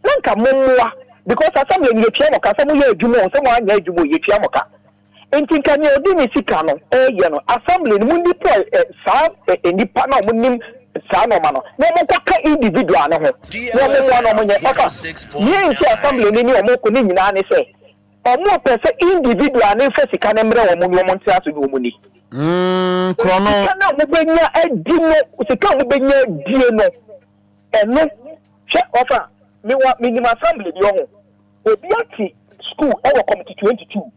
Speaker 20: na nka mo mmoa because assembly no yɛtua mo ka sɛ mo yɛ adwuma o sɛ mo anyɛ adwuma o yɛtua mo ka. Nti nka nea ɔde ne sika no reyɛ no, assembly no, mo deploy saa nnipa no a wɔn nim saa nnoɔma no, na wɔn nkɔ ka individual no ho, na wɔn mmoa na wɔn nyɛ. Ɔfa, nea nti assembly no ne wɔn ko no nyinaa ne sɛ, wɔn pɛ sɛ individual no nfa sika no mmrɛ wɔn na wɔn ntena ase na wɔn ni.
Speaker 1: Mm, korɔ no.
Speaker 20: Sika no a wɔn bɛnya adi no, sika a wɔn bɛnya adie no, ɛno, hwɛ, ɔfa, mewɔ, menim assembly bi ɔho, obi ate. school wɔ Committee 22.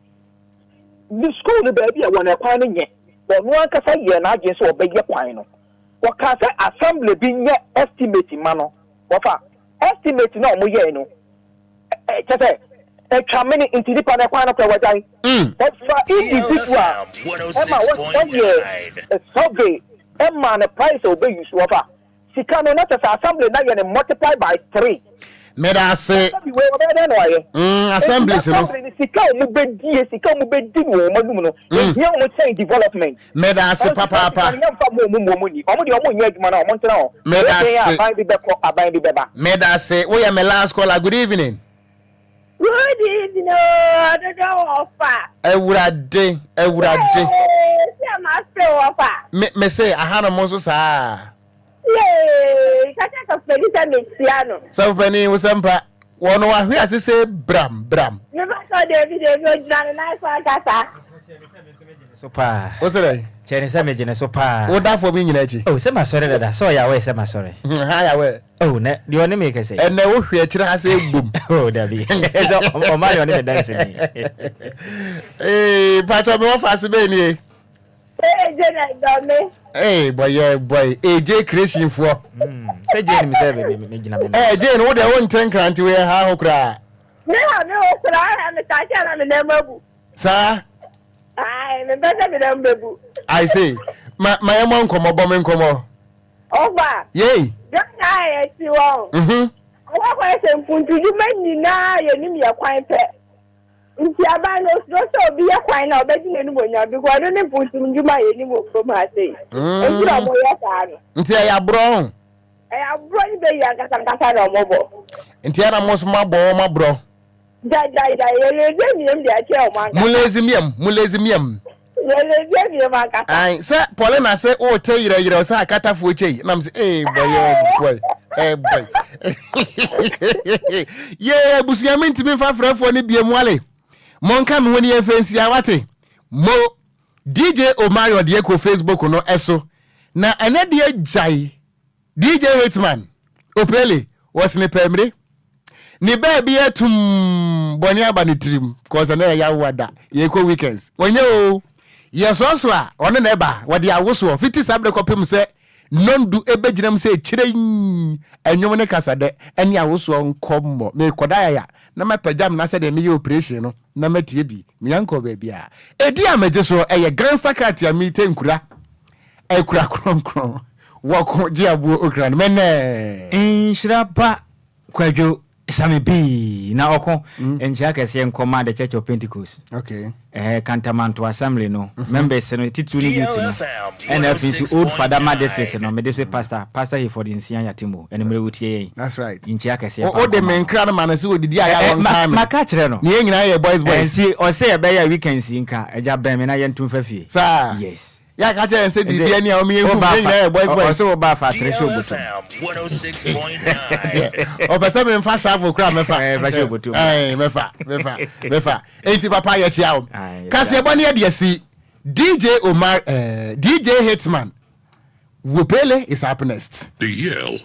Speaker 20: Ne school no baabi a ɛwɔ no ɛkwan no nyɛ. Ɔno ankasa yɛɛ n'adwene sɛ ɔbɛyɛ kwan no. Ɔkaa sɛ assembly bi nyɛ estimate mma no. Wɔfa estimate no a wɔyɛe no, kyerɛ sɛ atwa mene nti nipa no ɛkwan no koraa wagyae. Ɔfa individual ma wɔyɛɛ survey maa no price a ɔbɛ use. Wɔfa Sika no na kyɛ sɛ assembly na yɛ no multiply by three.
Speaker 1: Meda ase.
Speaker 20: Assembly wei ɔbɛyɛ dɛn na wayɛ?
Speaker 1: Mm, assemblies
Speaker 20: no. Assembly no sika a wɔn bɛ die, sika a wɔn bɛ di no wɔ wɔn anum no, mm. ehia wɔn kyɛn development.
Speaker 1: Meda ase papaapa.
Speaker 20: Ɛnso sika no yɛn fa mu wɔn mu wɔn ni. Wɔn deɛ wɔn nyɛ adwuma na wɔn ntena hɔ.
Speaker 1: Meda ase.
Speaker 20: Aban bi bɛkɔ, aban bi bɛba.
Speaker 1: Meda ase. Woyɛ me last caller. Good evening.
Speaker 17: Good evening ooo dodo wɔ fa.
Speaker 1: Awurade awurade.
Speaker 17: Yee sɛ ma se wɔ fa.
Speaker 1: Me me se ahanom nso saa.
Speaker 17: Yee kaka sɔfopani sɛ me tia no.
Speaker 1: Sɔfopani wo sɛ mpa wɔn wahwe ase sɛ bram bram.
Speaker 17: Me ba sɔ debi debi ogyina ne nan so ankasa.
Speaker 2: So paa.
Speaker 1: Wo sɛ dɛn?
Speaker 2: Kyerɛ ne sɛ megye ne so paa.
Speaker 1: Wo da fam nyina akyi.
Speaker 2: Oh sɛ masɔre dada sɛ ɔyɛ aware sɛ masɔre.
Speaker 1: Ha yɛ aware.
Speaker 2: Oh na deɛ ɔne me kɛsɛ.
Speaker 1: Ɛnɛ wo hwɛ akyire ha sɛ bom.
Speaker 2: Oh dabi sɛ ɔma deɛ ɔne me danseni.
Speaker 1: Ee patro me wɔ faase bɛn nie.
Speaker 17: Ee gye na dɔ me.
Speaker 1: Ee bɔyɛ bɔyɛ AJ creation foɔ.
Speaker 2: Sɛ gye nim sɛ me me gyina me.
Speaker 1: Ɛɛ gye no wo deɛ wo nte nkrante wo yɛ ha ho koraa.
Speaker 17: Me ha me ho koraa me ta kyɛ na me nan mu abu.
Speaker 1: Saa.
Speaker 17: Ae, mempɛ sɛ me nan bɛbu.
Speaker 1: I say, ma ma yɛmmɔ nkɔmmɔ, bɔ me nkɔmmɔ.
Speaker 17: Ɔfa.
Speaker 1: Yei.
Speaker 17: Ghana a yɛte wɔ.
Speaker 1: Mhm.
Speaker 17: Ɔwɔ kwan sɛ mpuntudwuma nyinaa yɛnim yɛ kwan pɛ. Nti aban no osuro sɛ obi yɛ kwan na ɔbɛgye n'anim onyam because ɔno ne mpuntumdwuma a yɛnim wɔ kurom ha sei. Nti na ɔmo yɛ saa no.
Speaker 1: Nti ɛyɛ aborɔ ho.
Speaker 17: Ɛyɛ aborɔ ne bɛyi ankasa ankasa na ɔmo bɔ.
Speaker 1: Nti ɛna mo nso mo abɔ wɔn aborɔ.
Speaker 17: Gyae gyae gyae yɛ lazy amiem de akyerɛ wɔn ankasa.
Speaker 1: Mo lazy miam mo lazy miam.
Speaker 17: Yɛ lazy amiem ankasa.
Speaker 1: Ayi sɛ Paulina sɛ o te yerɛ yerɛ sɛ akatafoɔ kyɛ yi nam sɛ ee bɔy ee bɔy ee bɔy yee abusua mi ntumi nfa frɛfoɔ ne bie mu ale mo nka mi ho ne yɛn fɛ nsia wate mo DJ Omarion deɛ kɔ Facebook no ɛso na ɛnɛ deɛ gyae. DJ Hitman, Opele, wɔsene pɛmire. Ne baabi atum bɔne aba ne tirim kɔsɛ na ɛyɛ awowa da yɛkɔ weekends. Wɔnyɛ o. Yɛsɔɔso a ɔno na ɛba wɔde awosoɔ fiti saa berɛ kɔpem sɛ nondu ɛbɛgyina mu sɛ kyerɛn ɛnwom ne kasadɛ ɛne awosoɔ nkɔmmɔ. Mekɔda yaya na mapagya me na sɛdeɛ meyɛ operation no na matie bi. Meankɔ baabi a. Ɛdi a megye soɔ ɛyɛ gangster cat a mete nkura Akura kronkron wɔko gye aboɔ okra no mɛnɛɛ.
Speaker 2: Nhyira ba Kwadwo Same pii na ɔko nkyia kɛseɛ nkɔma The Church of Pentecost
Speaker 1: Okay.
Speaker 2: eh, Kantamanto Assembly no members no titiriw ne youth no ɛna afei nso Old Fadama District no mede se pastor Pastor Hayford Nsia Yatemo ɛnumere wotie yɛn
Speaker 1: That's right.
Speaker 2: nkyia kɛseɛ
Speaker 1: O
Speaker 2: paa
Speaker 1: o de
Speaker 2: nkɔma
Speaker 1: me
Speaker 2: no.
Speaker 1: nkra no ma no sɛ odidi a
Speaker 2: Eh,
Speaker 1: yɛ
Speaker 2: eh,
Speaker 1: a
Speaker 2: ma,
Speaker 1: wɔnkaa me.
Speaker 2: maka kyerɛ no
Speaker 1: Ne yɛn nyinaa yɛ boys
Speaker 2: Eh,
Speaker 1: boys.
Speaker 2: nti ɔsɛ yɛbɛyɛ weekends yi nka agya bɛn me na yɛnto mfa fie.
Speaker 1: Saa.
Speaker 2: Yes.
Speaker 1: Yɛ aka kyerɛ yɛn sɛ biribi ani a wɔn yɛ hu yɛn nyinaa yɛ boys boys.
Speaker 2: Ɔsɛ wo ba afa atere hyɛ obotom.
Speaker 1: Ɔpɛ sɛ memfa shovel kora mɛfa.
Speaker 2: Ɛɛ fa hyɛ obotom.
Speaker 1: Ɛɛ mɛfa mɛfa mɛfa. Enti papa yɛ kyia wo. Kaseɛbɔ ne yɛde asi DJ Omar ɛɛ DJ Hitman Wopele is up next.
Speaker 21: The Yale.